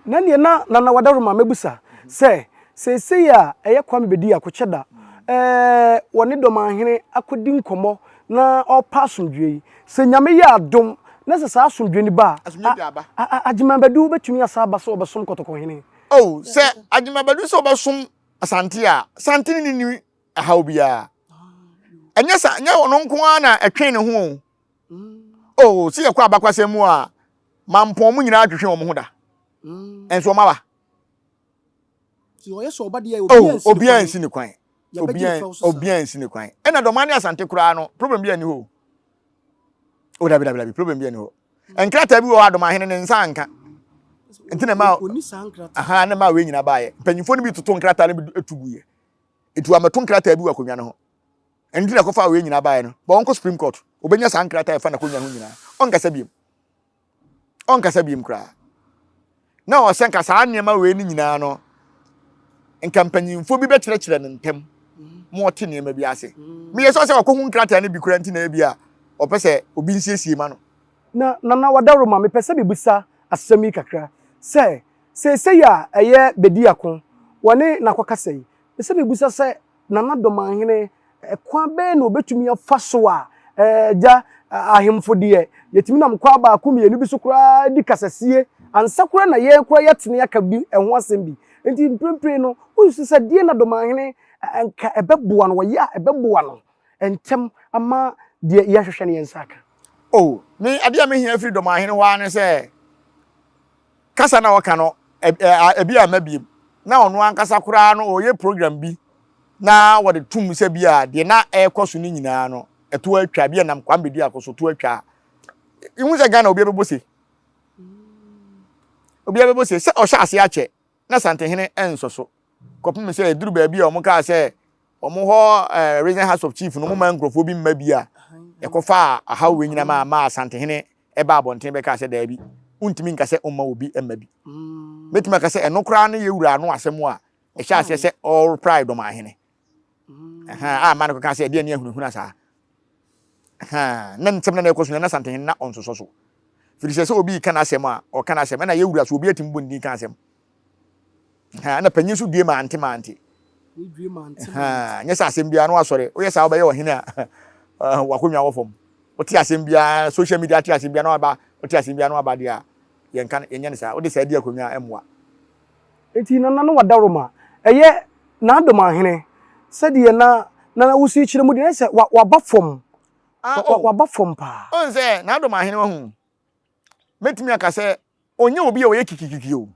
Na neɛ na Nana Wadaroma mɛbusa sɛ seesei a ɛyɛ Kwame Bedi Akokyɛ da ɛɛ wɔne Dɔmanhene akɔdi nkɔmmɔ na ɔrepɛ asomdwoeɛ yi, sɛ Nyame yɛ adom na sɛ saa asomdwoeɛ no ba a, a Agyeman Badu bɛtumi asan aba sɛ ɔbɛsom Kɔtɔkɔhene? Oh, sɛ Agyeman Badu sɛ ɔbɛsom Asante a, Asante ne nni ɛhaw biara. Ɛnyɛ sa nyɛ ɔno nko ara na ɛtwe ne ho o. Oh, sɛ yɛkɔ abakwasɛm mu a, mampɔn mu nyinaa twetwe wɔn ho da. Nso wɔn aba. Oh, obiara nsi ne kwan. Obiara obiara nsi ne kwan. Ɛna dɔmaa ne Asante koraa no, problem bi ani hɔ. O dabi dabi dabi, problem bi ani hɔ. Nkrataa bi wɔ hɔ a Domahene ne nsa anka. Nti na ɛma aha na ɛma wei nyinaa baeɛ. Mpanyinfoɔ no bi toto nkrataa no bi tu guiɛ. Nti wɔamɛto nkrataa bi wɔ akonnwa no ho. Ɛno nti na ɛkɔfa wei nyinaa baeɛ no. Bɔ wɔnkɔ Supreme Court. Wɔbɛnya saa nkrataa ɛfa n'akonnwa ho nyinaa. Ɔnkasa biem. Ɔnkasa biem koraa. Na ɔsɛ nka saa nneɛma wei no nyinaa no, nka mpanyinfoɔ bi bɛkyerɛkyerɛ no ntɛm ma ɔte nneɛma bi ase. Meyɛ sɛ ɔsɛ ɔkɔhu nkrataa no bi koraa nti na ebi a ɔpɛ sɛ obi nsiesie ma no. Na Nana Wadaroma, mepɛ sɛ mebisa asɛm yi kakra, sɛ seesei a ɛyɛ Bediako wɔne no akɔkasa yi, mepɛ sɛ mebisa sɛ Nana Domanhene, kwan bɛn na ɔbɛtumi afa so a, agya, ahemfo deɛ, yɛtumi nam kwan baako mmienu bi so koraa di kasasie ansa koraa na yɛn koraa yɛatene aka bi ɛho asɛm bi. Nti mprempren no, wosusu sɛ deɛn na Domanhene nka ɛbɛboa no, ɔyɛ a ɛbɛboa no ntɛm ama deɛ yɛhwehwɛ no yɛn nsa aka? Oh, me adeɛ a mehia firi Dɔmahene hɔ ara ne sɛ kasa na ɔka no ebi a mma biem na ɔno ankasa koraa no ɔyɛ program bi na wɔde tum sɛ bi a deɛ na ɛrekɔ so no nyinaa no ɛto atwa bi a nam Kwame Bediako so to atwa. Ihu sɛ Ghana obi bɛbɔ se. Obi bɛbɔ se sɛ ɔhyɛ ase akyɛ na Santehene ɛnsɔ so kɔpem sɛ ɛduru baabi a wɔn kaa sɛ wɔn hɔ ɛɛ region house of chief no wɔn ma nkurɔfoɔ bi mma bi a ɛkɔfa ahaw wei nyinaa ma ma Asantehene ɛba abɔnten bɛkaa sɛ daabi. Wontumi nka sɛ ɔmma obi mma bi. Mɛtumi aka sɛ ɛno koraa ne yɛ wura ano asɛm a ɛhyɛ aseɛ sɛ ɔreprae Dɔmahene. A ma no kɔka sɛ ɛdeɛ ne ahunahuna saa. Na nsɛm na na ɛkɔ so na Asantehene na ɔnsosɔ so. Firi sɛ sɛ obi reka n'asɛm a, ɔka n'asɛm. Ɛna yɛ wura so obi atumi bɔ ne din ka asɛm. Ɛna panyin so due mante mante. Nyɛ sɛ asɛm biara no wasɔre. Woyɛ saa wobɛyɛ ɔhene a wakonnwa wɔ fam. Wote asɛm biara social media te asɛm biara na waba wote asɛm biara na waba deɛ a yɛnka yɛnyɛ no saa. Wode saa di akonnwa a ɛmmoa. Enti Nana no wadaworoma ɛyɛ N'Adomahene sɛdeɛ na Nana wosi kyerɛ mu deɛ na sɛ waba fam Ah, oh. waba fam paa. Ɔn sɛ N'Adomahene wahu mɛtumi aka sɛ ɔnyɛ obi a ɔyɛ kikikiki o.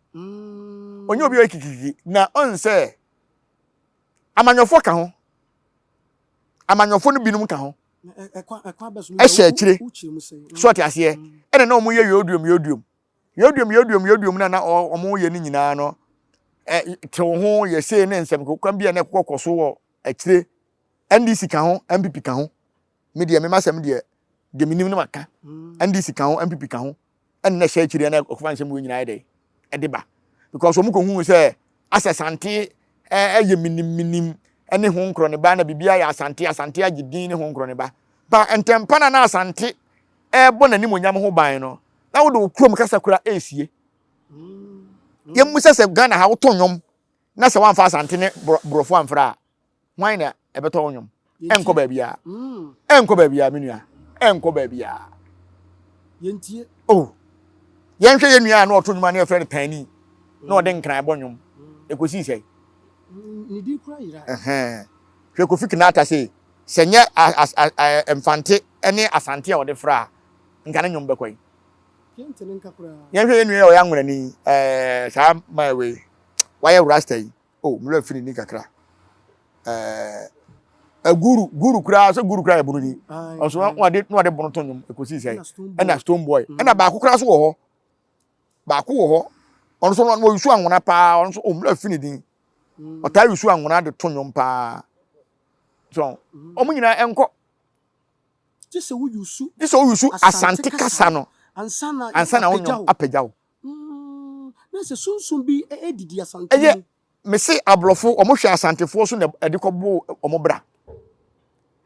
Ɔnyɛ obi a ɔyɛ kikikiki na ɔn sɛ amanyɔfoɔ ka ho. Amanyɔfoɔ no binom ka ho. Ɛhyɛ akyire. So ɔte aseɛ. Ɛna na wɔn yɛ yɔduom yɔduom. Yɔduom yɔduom yɔduom na na wɔn yɛ no nyinaa no ɛ tew ho yɛ sei ne nsɛm kwan bi a na ɛkokɔ kɔ so wɔ akyire. NDC ka ho, NPP ka ho. Me deɛ me masɛm deɛ deɛ menim no maka. NDC ka ho, NPP ka ho. Ɛna na ɛhyɛ akyire na ɛkɔfa nsɛm wei nyinaa yɛ dɛ ɛde ba. Because wɔn kɔhuu sɛ asɛ Asante ɛyɛ minim minim ɛne ho nkorɔ ne ba na biribiara yɛ Asante Asante agye din ne ho nkorɔ ne ba. Ba ntɛmpa na na Asante ɛrebɔ n'animonyam ho ban no na wode wo kurom kasa kura ɛresie. Yɛmmu sɛ sɛ Ghana ha woto nnwom na sɛ woamfa Asante ne Borɔfo amfra a hwan na ɛbɛtɔ wo nnwom? Ɛnkɔ baabiara. Ɛnkɔ baabiara me nua. Ɛnkɔ baabiara. Yɛntie. Oh. Yɛnhwɛ yɛn nua a na ɔto nnwom a na yɛfrɛ no Paani na ɔde nkran bɔ nnwom. Ɛkɔsii sɛn? Ne din kura yera. Hwɛ Kofi Kinata sei, sɛ nyɛ Mfante ne Asante a ɔde fra a, nka ne nnwom bɛkɔ yi. Yɛnhwɛ yɛn nua yi a ɔyɛ anwonani, ɛɛ saa man wei, wayɛ rasta yi. Oh, me werɛ fi ne din kakra. Ɛɛ guru, guru koraa, sɛ guru koraa yɛ bono ni. Ɔso na ɔde na ɔde bono to nnwom ekosi sɛ. Ɛna Stone Boy. Mm. Ɛna baako koraa so wɔ hɔ. Baako wɔ hɔ. Ɔno nso ɔno ɔyusu anwona paa, ɔno nso oh, me werɛ fi ne din. Mm. Ɔtaa yusu anwona de to nnwom paa. So, mm. wɔn nyinaa ɛnkɔ. Gye sɛ woyusu. Gye sɛ woyusu Asante kasa no. Ansa na ansa na wo nnwom apagya wo. Mm, na sɛ sunsum bi didi Asante Ɛyɛ mu. mese aborɔfo wɔn hwɛ Asantefoɔ so na ɛde kɔbo wɔn bra.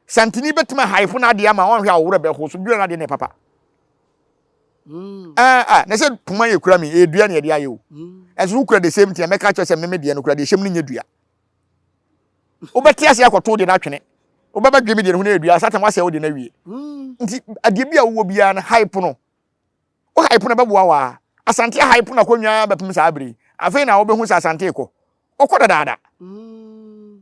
Santini bɛtumi ahaefo n'adeɛ ama wɔn hwɛ a wɔwerɛ bɛho so dua n'adeɛ na ɛpapa. Mm. Ah, ah, na sɛ poma yɛ kura mi, ɛyɛ dua na yɛde ayɛ o. Mm. Ɛnso wokura the same thing a mɛka kyerɛ sɛ meme deɛ no kura deɛ ɛhyɛ mu no nyɛ dua. Wobɛte ase akɔto deɛ no atwene. Wobɛbɛdwe me deɛ no ho no yɛ dua, satan wasɛe wo deɛ no awie. Mm. Nti adeɛ bi a wowɔ biara no hype no. Wo hype no bɛboa wo aa. Asante ahype no akonnwa bɛpem saa bere yi. Afei na wobɛhu sɛ Asante rekɔ. Ɔkɔ dadaada.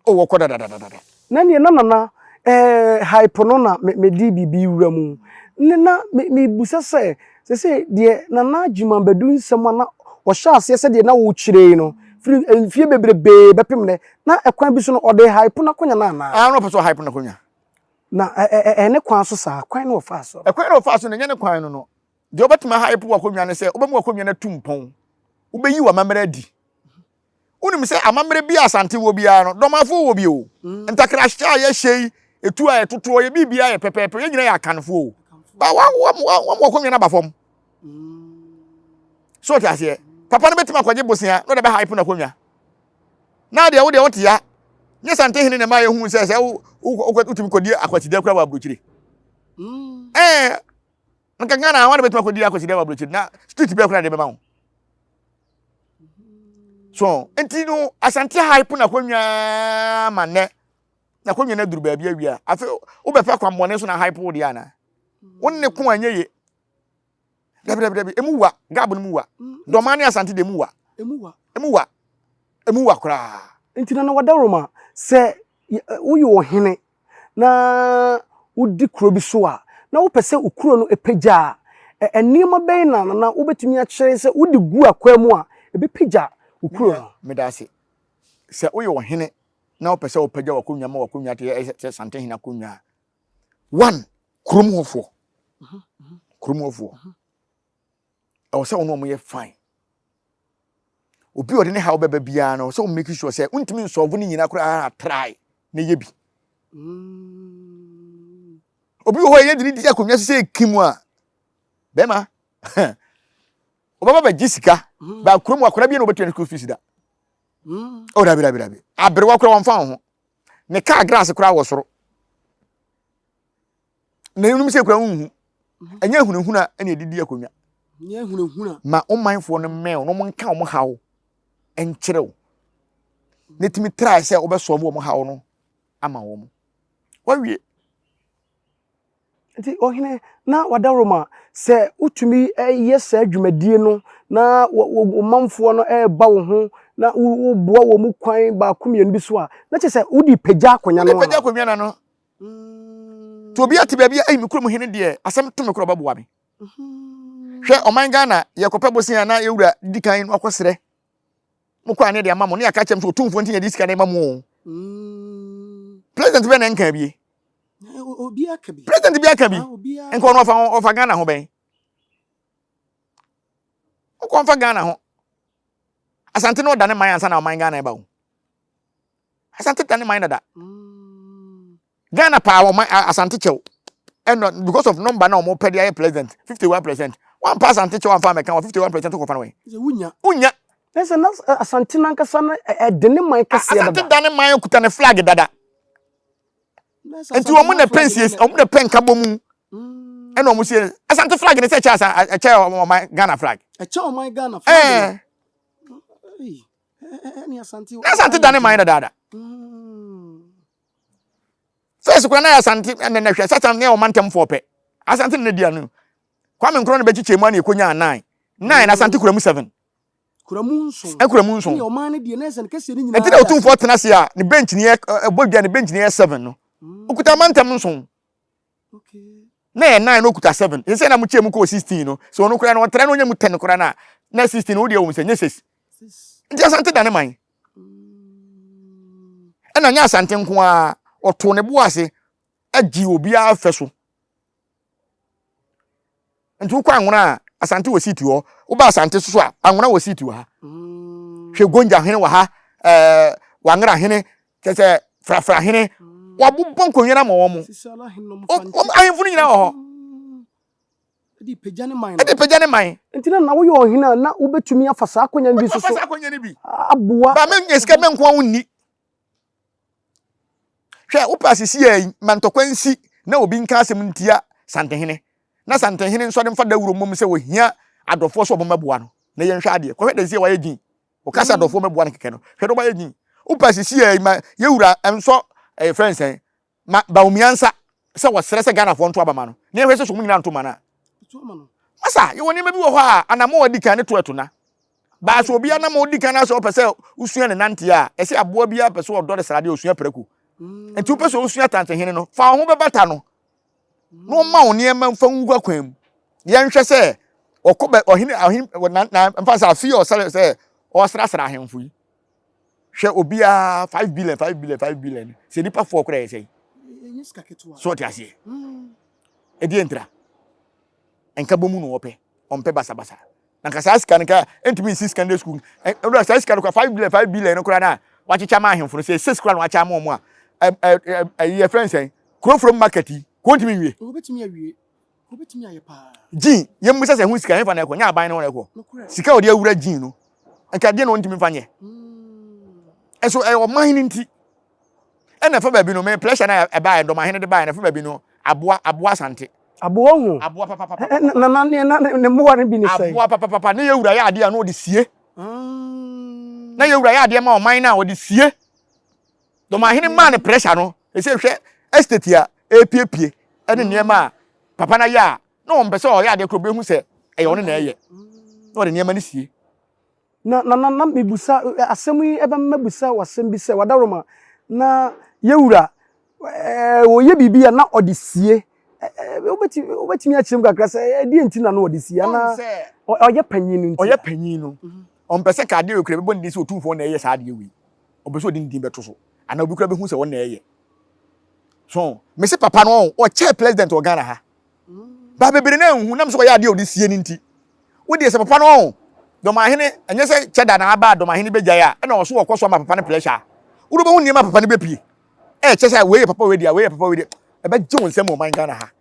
Oh, ɔkɔ dadadadada. Na neɛ na Nana eh, hype no na me mede biribi wura mu. Ne na me mebusa sɛ, sese deɛ Nana Agyeman Badu nsɛm a na ɔhyɛ aseɛ sɛdeɛ na wokyerɛ yi no, firi mfie bebrebee bɛpem nnɛ, na ɛkwan bi so no ɔde hype no akonnwa no anaa? Ah, na ɔpɛ sɛ ɔhype no akonnwa. Na ɛyɛ ne kwan so saa, kwan na ɔfaa so. Ɛkwan na ɔfaa so no, ɛnyɛ ne kwan no no. Deɛ wobɛtumi ahype w'akonnwa ne sɛ wobɛma w'akonnwa no atu mpɔn. Wobɛyi w'amammerɛ adi. Wonim sɛ amammerɛ bi a Asante wɔ biara no, Dɔmafoɔ wɔ bi o. Ntakrahyɛ a yɛhyɛ yi, etuo a yɛtotoɔ, yɛ biribiara yɛ pɛpɛɛpɛ. Yɛn nyinaa yɛ Akanfoɔ o. Ba wa wa wa wɔn w'akonnwa no aba fam. So ɔte aseɛ? Papa no bɛtumi akɔgye bosea na ɔde bɛhype n'akonnwa. Na deɛ wo deɛ wote ya. Nyɛ Santehene na ɛma yɛhu sɛ sɛ wotumi kɔdi akwasida kura wɔ aburokyire. Mm. Ɛɛ nka Ghana wɔn na bɛtumi akɔdi akwasida wɔ aburokyire na street bɛɛ kora de bɛma wo. So nti no Asante hype na akonnwa ma nnɛ na akonnwa no aduru baabi awie a afei wobɛpɛ kwammɔne so na hype wo deɛ anaa? Wo ne ko anyɛ ye. Dabi dabi dabi emu wa gab no mu wa. Dɔmaa ne Asante de emu wa. Emu wa. Emu wa. Emu wa koraa. Nti Nana Wadaroma, sɛ woyɛ ɔhene na wodi kuro bi so a, na wopɛ sɛ wo kuro no pagya a, nneɛma bɛn na Nana wobɛtumi akyerɛ sɛ wode gu akwan mu a, ɛbɛpagya wo kuro no? Meda ase. Sɛ woyɛ ɔhene na wopɛ sɛ wopagya w'akonnwa ma w'akonnwa te sɛ Santehene akonnwa a, one, kurom hɔfoɔ kurom hɔfoɔ ɛwɔ sɛ wɔn wɔn yɛ fine obi a ɔde ne haw bɛba biara no sɛ wɔn make sure sɛ wontumi nsɔlvo ne nyinaa koraa try na yɛ bi mm. obi wɔ hɔ a yɛ de ne di akonnwa so sɛ ekim a bɛrima. Ɔbɛba bɛgye sika. Mm. Ba kurom akwadaa bi na ɔbɛtua ne school fees da. Mm. Oh, dabi dabi dabi. Aberewa koraa wɔmfa wo ho. Ne kaa glass koraa wɔ soro. Na enom sɛ koraa nhu. Mhm. Ɛnyɛ hunahuna ɛna ɛdidi akonnwa. Nyɛ hunahuna. Ma ɔmanfoɔ no mmɛn na wɔn nka wɔn haw nkyerɛ wo. Na tumi try sɛ wobɛsɔlve wɔn haw no ama wɔn. Wawie. Nti ɔhene na wadaworoma sɛ wotumi yɛ saa dwumadie no na wo manfoɔ no reba wo ho na woboa wɔn mu kwan baako mmienu bi so a, na kyerɛ sɛ wode pagya akonnwa no. Wode pagya akonnwa no ano. Nti obi ate baabi a, ɛyi me kurom hene deɛ, asɛm to me korɔ ɔbɛboa me. Hwɛ ɔman Ghana, yɛkɔpɛ bosea na yɛwura di kan no akɔsrɛ. Mokɔ a ne de ama mo, ne yɛaka kyɛm sɛ otumfoɔ nti na yɛde sika no ma mo o. President bɛn na ɛnka bie? President bi aka bi. Nka ɔno ɔfa ɔfa Ghana ho bɛn? Ɔkɔ ɔmfa Ghana ho. Asante no ɔda ne man ansa na ɔman Ghana ɛba o. Asante da ne man dada. Mm. Ghana paa ɔman Asante kyɛw. Ɛnna because of number na wɔn pɛ de ayɛ president 51%. Wɔn pa Asante kyɛw anfa amɛka wɔ 51% kɔfa no wɛn. Wunya. Wunya. Ɛsɛ na Asante nankasa no ɛde ne man kɛseɛ dada. Asante da ne man kuta ne flag dada. Nti wɔn na pɛ nsie wɔn na pɛ nkabɔ mu mm. ɛna wɔn sie Asante flag ne sɛ ɛkyɛ asa ɛkyɛ ɔman Ghana flag. Ɛkyɛ ɔman Ghana flag. Ɛɛ. Na Asante da ne man dadaada. Mm. First kura na yɛ Asante ɛna na hwɛ sasa ne ɔman ntɛm fɔ pɛ Asante na di ano Kwame Nkrumah na bɛkyekyɛ mu ana ekonya nine nine Asante kura mu seven. Kura mu nson. Kura mu nson. Ɛne ɔman no deɛ na ɛsɛ no kɛseɛ no nyinaa. Ɛnti na Otumfoɔ tena ase a ne bench ni yɛ ɛbɔ dwa ne bench ni yɛ seven no. Mm. Okuta amantam nson. Okay. Na yɛ nine na okuta seven. Ɛsɛ na mo kyɛ mu kɔɔ 16 no. So ɔno koraa no ɔtra na ɔnya mu ten koraa na na 16 wo deɛ wɔn sɛ nyɛ six. Nti Asante da ne man. Mm. Ɛna nyɛ Asante nko ara ɔtoo ne bo ase agye obiara fɛ so. Nti wokɔ Anwona a, Asante wɔ seat hɔ. Woba Asante soso a, Anwona wɔ seat wɔ ha. Mm. Hwɛ Gonja hene wɔ ha, ɛɛ Wangra hene, kyɛ sɛ Frafra hene. Mm. Wabobɔ nkonnwa no ama wɔn. Ahemfo no nyinaa wɔ hɔ. Mm. Ɛde pagya ne man. Ɛde pagya ne man. Nti na na woyɛ ɔhene a na wobɛtumi afa saa akonnwa no bi soso. Afa saa akonnwa no bi. Aboa. Ba me sika me nko a wonni. Hwɛ, wopɛ asisi yɛ yi, ma ntɔkwa nsi na obi nka asɛm ntia Santehene, na Santehene nsɔre mfa dawuro mmom sɛ ohia adɔfoɔ sɛ wɔmmɛboa no, na yɛnhwɛ adeɛ. Kɔhwɛ dansi a wayɛ din. Ɔka sɛ adɔfoɔ mmɛboa no kɛkɛ no, hwɛ dɛ ɔbayɛ din. Wopɛ asisi yɛ yi, ma yɛwura nsɔ ɛyɛ fɛn sɛn, ma Bawumia nsa sɛ wɔsrɛ sɛ Ghanafoɔ nto aba ma no, na yɛhwɛ sɛ sɛ wɔn nyinaa nto ma no a. Masa, yɛwɔ nneɛma bi wɔ hɔ a anammɔn a adi kan ne to ɛto na. Baa sɛ obi anammɔn di kan na sɛ ɔpɛ sɛ wosua ne nante a, ɛsɛ aboa biara pɛ sɛ ɔdɔre sradeɛ osua prako. Nti wopɛ sɛ wosua tantehene no, fa wo ho bɛbata no na ɔma wo nneɛma mfa ngu akwan mu. Yɛnhwɛ sɛ ɔkɔ bɛ ɔhene ɔhene na na mfa sɛ afi ɔsɛre sɛ ɔsrasra ahemfo yi. Hwɛ obiara 5 billion 5 billion 5 billion sɛ nipa foɔ koraa yɛ sɛ. So ɔte aseɛ. Ɛdeɛ ntira. Nka bɔ mu na ɔpɛ ɔmpɛ basabasa. Na nka saa sika no nka ntumi nsi secondary school. Ɛwura saa sika no kora 5 billion 5 billion no kora na wakyekyɛ ama ahemfo no sɛ six kora na wakyɛ ama wɔn a ɛ ɛ ɛyi yɛ fɛn sɛn kurofrom market yi kò ntumi nwie. Obetumi awie. Obetumi ayɛ paa. Gyin yɛn mu sɛ sɛ ho sika yɛn fa na ɛkɔ nyɛ aban no na ɛkɔ sika a ɔde awura gyin no nka deɛ na ɔntumi nfa nyɛ. Ɛso ɛyɛ ɔman no nti ɛna ɛfa baabi no me pressure na ɛbaeɛ dɔmahene de baeɛ na ɛfa baabi no aboa aboa Asante. Aboa ho. Aboa papapapa. Na na ne na ne mmoa no bi ne sɛn? Aboa papapapa ne yɛ wura yɛ adeɛ a na ɔde sie. Mm. Na yɛ wura yɛ adeɛ ma ɔman no a ɔde sie. Dɔmahene maa ne pressure no ɛsɛ hwɛ estate a ɛrepiepie ɛne nneɛma a papa no ayɛ a na ɔmpɛ sɛ ɔyɛ adeɛ koro bɛhu sɛ ɛyɛ ɔno na ɛyɛ na ɔde nneɛma no sie. Na na na na mebusa asɛm yi ɛbɛma mabisa wɔ asɛm bi sɛ wadaroma na yɛwura ɛɛ wɔyɛ biribi a na ɔde sie ɛɛ wobɛtumi wobɛtumi akyerɛ mu kakra sɛ ɛdeɛ nti na na ɔde sie anaa ɔyɛ panyin no nti. Ɔyɛ panyin no ɔmpɛ sɛ ka adeɛ wei kura bɛbɔ ne din sɛ otumfoɔ na ɛyɛ saa adeɛ wei ɔmpɛ sɛ ɔde ne din bɛto so anaa obi kura bɛhu sɛ ɔno na ɛyɛ so mese papa no ɔkyɛɛ president wɔ Ghana ha ba bebree na nhu nam sɛ ɔyɛ adeɛ a ɔde sie no nti wo deɛ sɛ papa no ɔho dɔmahene ɛnyɛ sɛ kyɛda na aba a dɔmahene bɛgyae a ɛna ɔso ɔkɔ so ama papa no pressure a wode bɛhu nneɛma papa no bɛpie ɛkyɛ sɛ wei yɛ papa wei deɛ wei yɛ papa wei deɛ ɛbɛgye wo nsɛm wɔ ɔman Ghana ha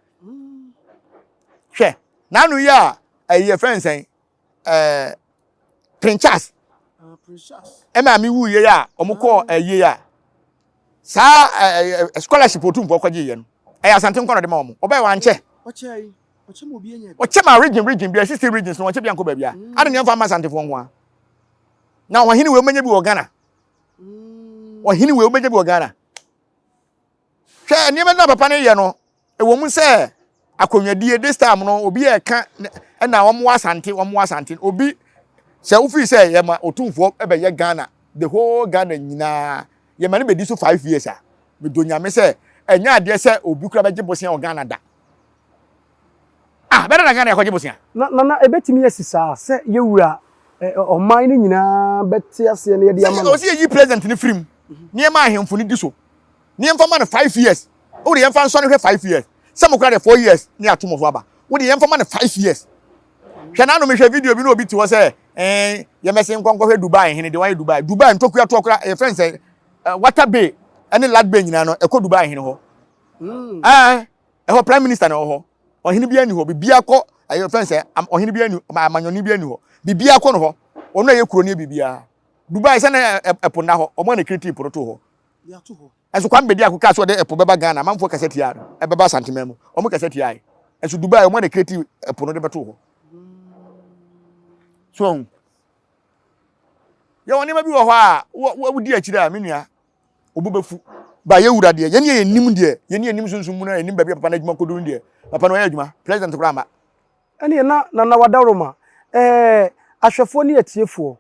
hwɛ n'ano yi a ɛyɛ fɛn sɛn. ɛɛ Prince Charles ɛma mi wu yie a wɔn kɔɔ ɛyie a saa ɛɛ scholarship otumfoɔ kɔgye yɛ no ɛyɛ Asante nkɔ na ɔde ma wɔn ɔbɛyɛ wankyɛ ɔkyɛ ma region region bi 60 regions no ɔkyɛ bi ankɔ baabi a ade ne yɛmfa ma Asantefoɔ nko a na ɔhene wei wobɛnya bi wɔ Ghana ɔhene wei wobɛnya bi wɔ Ghana Hwɛ nneɛma no a papa no yɛ no, ɛwɔ mu sɛ akonnwadie this time no obi ɛka ɛna wɔn wɔ asante wɔn wɔ asante obi sɛ wofiri sɛ yɛma otumfoɔ ɛbɛyɛ Ghana the whole Ghana nyinaa yɛma no bɛdi so 5 years a medɔ Nyame sɛ ɛnyɛ adeɛ sɛ obi kura bɛgye bosea wɔ Ghana da. Ah, bɛdɛ na Ghana yɛkɔgye bosea. Na nana ɛbɛtumi asi saa sɛ yɛwura ɔman no nyinaa bɛte aseɛ na yɛde ama no. Ɔsi yɛyi president no firi mu nneɛma ahemfo no di so ne yɛmfa ma no 5 years. Wode yɛmfa nsɔ no hwɛ 5 years sɛ mo kora de 4 years ne ato mo so aba. Wode yɛmfa ma no 5 years hwɛ. Na ano mehwɛ video bi na obi te hɔ sɛ yɛmɛse nkɔnkɔhwɛ Dubai hene de wayɛ Dubai. Dubai ntokua toɔ kora yɛfrɛ no sɛ Water Bay ɛne Lad Bay nyinaa no ɛkɔ Dubai hene hɔ. Ɛhɔ prime minister na ɛwɔ hɔ. Ɔhene bi ani hɔ biribiara kɔ ɛyɛ fɛn sɛ ɔhene bi ani amanyɔni bi ani hɔ biribiara kɔ no hɔ. Ɔno a ɛyɛ kuro ne biribiara Dubai sɛ na ɛpo nna hɔ. Ɔmo na kiriti po no to hɔ. Ɛnso Kwame Bediako kaa sɛ ɔde ɛpo bɛba Ghana, amanfoɔ kasa tia no. Ɛbɛba Asanteman mu, ɔmo kasa tia yɛ. Ɛnso Dubai ɔmo na kiriti ɛpo no de bɛto hɔ. So ɔho yɛwɔ nneɛma bi wɔ hɔ a wodi akyire a me nua obo bɛfu ba. Yɛ wura deɛ yɛne yɛ nim deɛ yɛne yɛ nim sunsun mu no yɛnim baabi a papa no adwuma kɔduru deɛ papa no ɔyɛ adwuma president koraa ma. Ɛneɛ na Nana Wadaroma, ɛɛ ahwɛfoɔ ne atiefoɔ,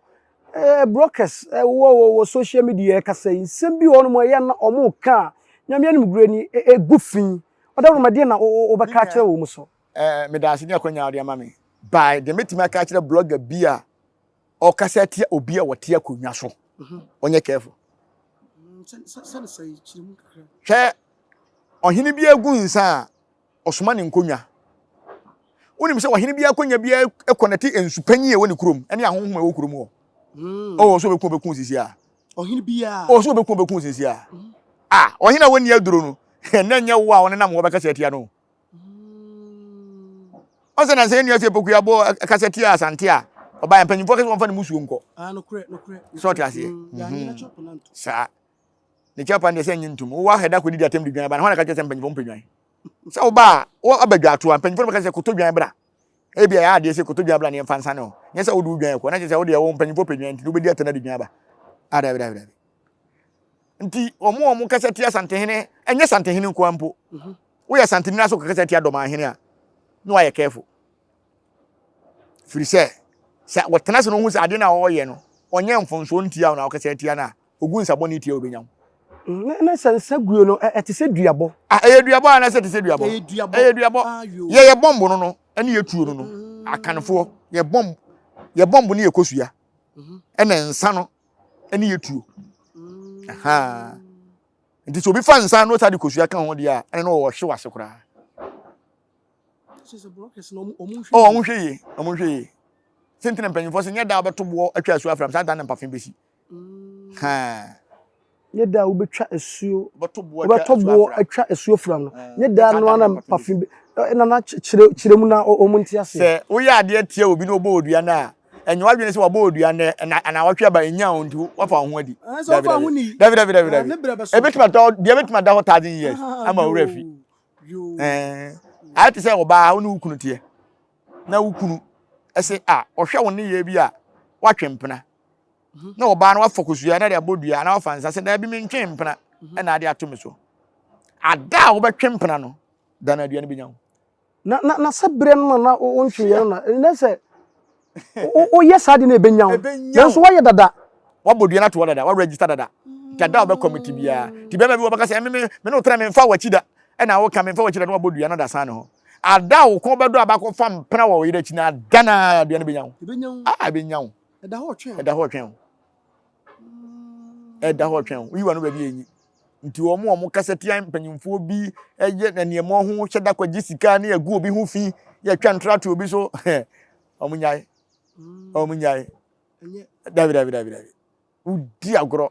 ɛɛ brokers ɛwɔ wɔ wɔ social media ɛkasa yi, nsɛm bi wɔ hɔnom a ɛyɛ na ɔmo ka a Nyame anim gure ni ɛgu fi. Wadaroma, deɛ na wobɛka akyerɛ wɔ mu so? Meda ase ne akwanya a wode ama me. By deɛ mɛtumi aka akyerɛ blogger bi a ɔkasa tia obi a wɔte akonnwa so, ɔnyɛ careful. Hwɛ, ɔhene bi agu nsa a ɔsoma ne nkonnwa. Wonim sɛ ɔhene bi akonnwa bi kɔnɛte nsu panyin a ɛwɔ ne kurom ne ahonhom a ɛwɔ kurom hɔ. Ɔwɔ so ɔbɛku ɔbɛku sisi a. Ɔhene biara. Ɔwɔ so ɔbɛku ɔbɛku sisi a. A ɔhene a wɔnni aduro no, ɛnna nyɛ wo a ɔnenam hɔ bɛkasa atia no. Ɔsɛ na sɛ nnua sɛ pokuya bɔ kasa tia Asante a ɔbaa mpanyinfoɔ kɛse wɔmfa ne musuo nkɔ. Sɛ ɔte aseɛ. Saa. Ne kyɛ pa deɛ sɛ nye ntom. Wowɔ ahɛda kɔdidi atɛm de dwan ba na hɔ na ka kyerɛ sɛ mpanyinfoɔ mpɛ dwan. Sɛ woba a wo aba dwa ato a mpanyinfoɔ no bɛka sɛ koto dwan bra. Ebi a yɛ adeɛ sɛ koto dwan bra ne yɛmfa nsane o. Nyɛ sɛ wode wo dwan kɔ na kyerɛ sɛ wode ɛwɔ mpanyinfoɔ pɛ dwan nti wobɛdi atɛm de dwan aba. Ah, dabi dabi dabi. Nti wɔn a wɔn kasa tia Asantehene, ɛnyɛ Asantehene nko ara mpo. Woyɛ Asantehene aso kasa tia Dɔmahene a, na wayɛ careful. Firi sɛ sɛ wɔtena ase na ohun sɛ adeɛ no a ɔreyɛ no ɔnyɛ mfonsoɔ ntia wo na ɔkasa tia no a, ogu nsa bɔne tia obenya wo. Ne sɛ nsa guo no ɛte sɛ duabɔ. Ah, ɛyɛ duabɔ anaasɛ ɛte sɛ duabɔ? Ɛyɛ duabɔ. Ɛyɛ duabɔ. Yɛyɛ bɔmbo no no ɛne yɛ tuo no no akanfoɔ yɛ bɔmb yɛ bɔmbo ne yɛ kosua ɛna nsa no ɛne yɛ tuo. Ahaa. Nti sɛ obi fa nsa no sa de kosua ka ho deɛ a, ɛne no wɔhwe wase koraa. Oh, ɔmo hwɛ yie, ɔmo hwɛ yie. Sentene mpanyinfoɔ sɛ nyɛ da a wobɛto boɔ atwa asuo afram saa da na mpafe bɛsi. Haa. Nyɛ da a wobɛtwa asuo, wobɛtɔ boɔ atwa asuo fram no, nyɛ da no ara mpafe bɛ nana kyerɛ kyerɛ mu na ɔmo nte aseɛ. Sɛ woyɛ adeɛ tia obi na ɔbɔ odua no a, ɛnyɛ w'adwene sɛ wabɔ odua nnɛ ɛna anawɔtwe aba ɛnya wo nti wafa wo ho adi. Dabi dabi dabi dabi dabi dabi. Ebetumi atɔ dua betumi ada hɔ 1,000 years ama wo werɛ afi. Ɛɛ ayɛ te sɛ ɔbaa wo ne wo kunu teɛ na wo kunu ɛsɛ a ɔhwɛ wo nneyɛɛ bi a watwe mpena na ɔbaa no wafa kosua na de abɔ dua na wafa nsa sɛ daabi mentwe mpena ɛna ade ato me so. Ada a wobɛtwe mpena no da no aduane bɛnya wo. Na na na sɛ berɛ no na na wontweeɛ no na ɛnɛ sɛ woyɛ saa de no ɛbɛnya wo, nanso woayɛ dada. Wabɔ dua no ato hɔ dada, waregister dada. Nti ada a wobɛkɔmiti biara nti bɛrima bi wɔbɛka sɛ me me me ne wo tena memfa w'akyi da ɛna woka memfa w'akyi da na wabɔ dua no da san ne ho. Ada a wo kɔn bɛdɔ a bakɔfa mpena wɔ wo yere akyi no ada no ara dua no bɛnya wo. Ah, ɛbɛnya wo. Ɛda hɔ ɔtwɛn. Ɛda hɔ ɔtwɛn wo. Ɛda hɔ ɔtwɛn wo. Woyi w'ano baabi a ɛnyi. Nti wɔn a wɔkasa tia mpanyinfoɔ bi yɛ na nneɛma ho hyɛ da kɔgye sika ne agu obi ho fi yɛtwa ntora to obi so, wɔn nyae. Wɔn nyae. Dabi dabi dabi dabi. Wodi agorɔ.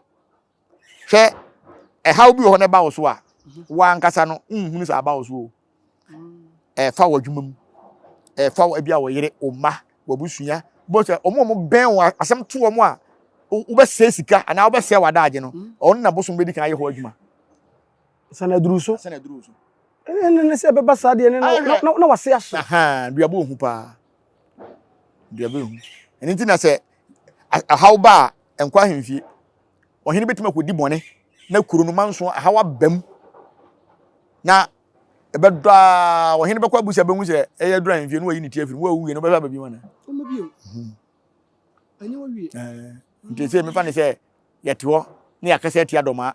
Hwɛ, ɛhaw bi wɔ hɔ na ɛba wo so a, wankasa no nhunu sɛ aba wo so o. Ɛfa wɔ adwuma mu. Ɛfa wɔ ebi a wɔ yere, wo mma. w'abusua, wobɛhu sɛ wɔn a wɔbɛn wo asɛm to wɔn a wobɛsɛe sika anaa wobɛsɛe w'adagye no, ɔno na bosom bɛdi kan ayɛ hɔ adwuma. Sɛ aduru so. Sɛ aduru so. Ɛne ne sɛ ɛbɛba saa deɛ ne na na wase ahye. Ahaa, duaba ohu paa. Duaba ohu. Ɛno nti na sɛ ahaw ba a, ɛnkɔ ahemfie. Ɔhene bɛtumi akɔdi bɔne na kuro no manso ahaw aba mu na ɛbɛdɔ a ɔhene bɛkɔ abusa bɛhu sɛ ɛyɛ aduru ahemfie no wayi ne ti afiri mu wawu wie no bɛhwɛ aba bi mu ana. Nti sɛ mefa ne sɛ yɛte hɔ ne yɛakasa atia dɔmaa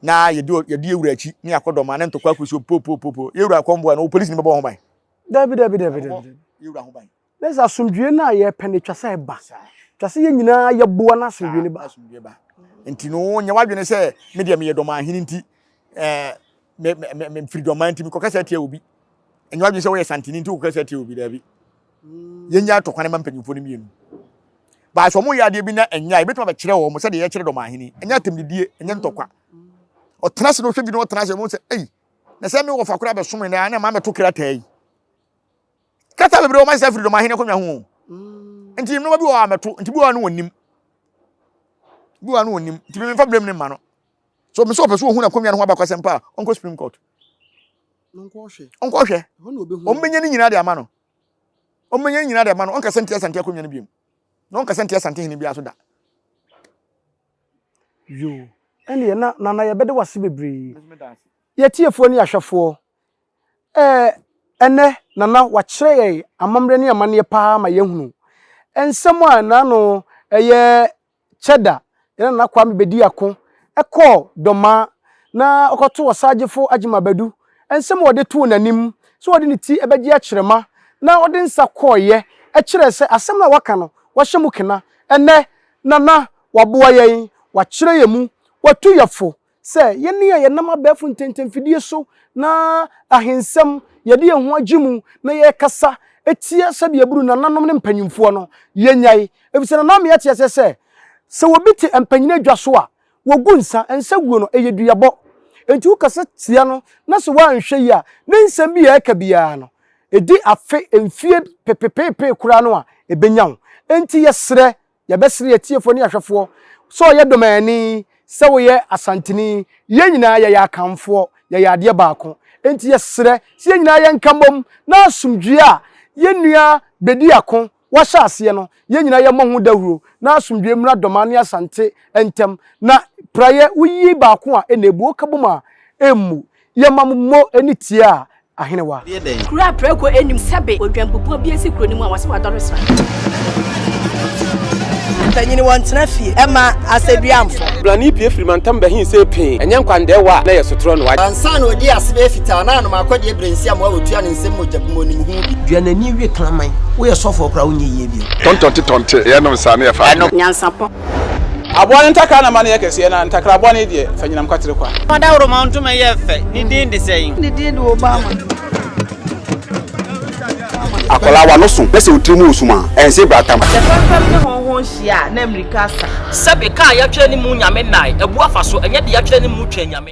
na yɛdi yɛdi ewura akyi ne yɛakɔ dɔmaa ne ntɔkwa akɔsi popopopo yɛwura kɔmboa no polisi ne bɛbɔ ho ban. Dabi dabi dabi dabi. Yɛwura ho ban. Na sɛ asomdwoe no a yɛpɛ no etwa sɛ ɛba. Etwa sɛ yɛn nyinaa yɛboa na asomdwoe no ba. Asomdwoe ba. Nti no nyɛ w'adwene sɛ me deɛ meyɛ dɔmahene nti ɛɛ me me me mfiri dɔmaa nti mekɔkasa tia obi. Nyɛ w'adwene sɛ woyɛ santene nti wokɔkasa tia obi daabi. Yɛnya atɔkwa no ma mpanyinfoɔ no mmienu. Baasɛ wɔn yɛ adeɛ bi na ɛnyɛ a yɛbɛtumi abɛkyerɛ wɔn sɛdeɛ yɛkyerɛ dɔmahene. Ɛnyɛ atɛmdidie, ɛnyɛ ntɔkwa. Ɔtena ase na ɔhwɛ bi na ɔtena ase wɔn sɛ ei na sɛ me wɔfa koraa bɛsom na na maa mɛto krataa yi. Krataa bebree wɔn asesa firi dɔm ahene akonnwa ho o. Mm. Nti nneɛma bi wɔ hɔ a mɛto, nti bi wɔ hɔ a no wɔnim. Bi wɔ hɔ a no wɔnim, nti memfa blame ne mma no. So me sɛ ɔpɛ so ohun akonnwa no ho abakwasɛm pa a, ɔnkɔ Supreme Court. Ɔnkɔhwɛ. Wɔn bɛnya ne nyinaa de ama no. Wɔn bɛnya ne nyinaa de ama no. Ɔnkasa ntia Asante akonnwa no biom. Na ɔnkasa ntia Asante hene biara so da. Yoo, ɛnneɛ na Nana yɛbɛda wo ase bebree. Yɛtiefoɔ ne ahwɛfoɔ, Ɛɛ, ɛnnɛ, Nana, wakyerɛ yɛn amammerɛ ne amanneɛ paa ma yɛahunu. Nsɛm a n'ano yɛ kyɛ da, yɛn Nana Kwame Bediako kɔɔ Dɔmaa na ɔkɔtoo Ɔsagyefo Agyemang Badu. Nsɛm a ɔde too n'anim sɛ ɔde ne ti bɛgye akyerɛma na ɔde nsa kɔeɛ kyerɛɛ sɛ asɛm no a waka no, wahyɛ mu kena. Ɛnnɛ, Nana, waboa yɛn, wakyerɛ yɛn mu, watu yɛn fo sɛ yɛn a yɛnam abɛɛfo ntɛntɛmfidie so na ahensɛm yɛde yɛn ho agye mu na yɛrekasa tia sɛdeɛ ɛburu nananom ne mpanyimfoɔ no, yɛnnyae. Ɛfiri sɛ Nana Amea te aseɛ sɛ, sɛ obi te mpanyini adwa so a, wɔgu nsa, nsa guo no, ɛyɛ duabɔ. Enti wokasa tia no na sɛ woanhwɛ yie a, ne nsɛm bi a ɛreka biara no, ɛdi afe, mfie pepepeepee koraa no a, ɛbɛnya wo. Enti yɛsrɛ Yɛbɛsrɛ yɛn atiefoɔ ne ahwɛfoɔ sɛ ɔyɛ Domani, sɛ woyɛ Asanteni, yɛn nyinaa yɛyɛ Akanfoɔ, yɛyɛ adeɛ baako. Enti yɛsrɛ sɛ yɛn nyinaa yɛnka mmom na asomdwoeɛ a yɛn nua Bediako wahyɛ aseɛ no, yɛn nyinaa yɛmmɔ ho dawuro na asomdwoeɛ mmra Dɔmaa ne Asante ntam. Na praeɛ woyi baako a ɛna ɛbu, woka bom a ɛmmu. Yɛma mo mo ani tie a ahenewa. Kuro a prako nnim sɛbe odwanbubuo bi asi kuro no mu a wɔse wadɔre sra. Mpanyin wɔntena fie ɛma asɛduamfo. Blani pue firi mantam bɛhee see pee, ɛnyɛ nkwandɛɛwa a na ɛyɛ sotorɔ no. Ansa na ɔdii ase bɛyɛ fitaa na anom akɔdeɛ berɛ nsi amoa wɔtua ne nsam mogya bi mu ɔnim ho bi. Dua n'ani we kraman. Woyɛ sɔfoɔ koraa wonyɛ yie bio. Tɔntɔnte tɔnte yɛnom saa ne yɛfa adwene. Nyansapɔ. Aboa no ntakra na ma no yɛ kɛseɛ, na ntakra bɔne deɛ, fa nyinam kwatere kwa. Ɔdawuroma ntoma yɛ fɛ. Ne din de sɛn? Ne din de Obama. Akwadaa w'ano so na sɛ wo tiri mu wɔ sum a, ɛnse bratam. Sɛ fɛmfɛm ne hɔnhɔn hyia a, na mmirika asa. Sɛbe, ka a yɛatwerɛ ne mu Nyame nnae, abu afa so, ɛnyɛ deɛ yɛatwerɛ ne mu Twɛn Nyame.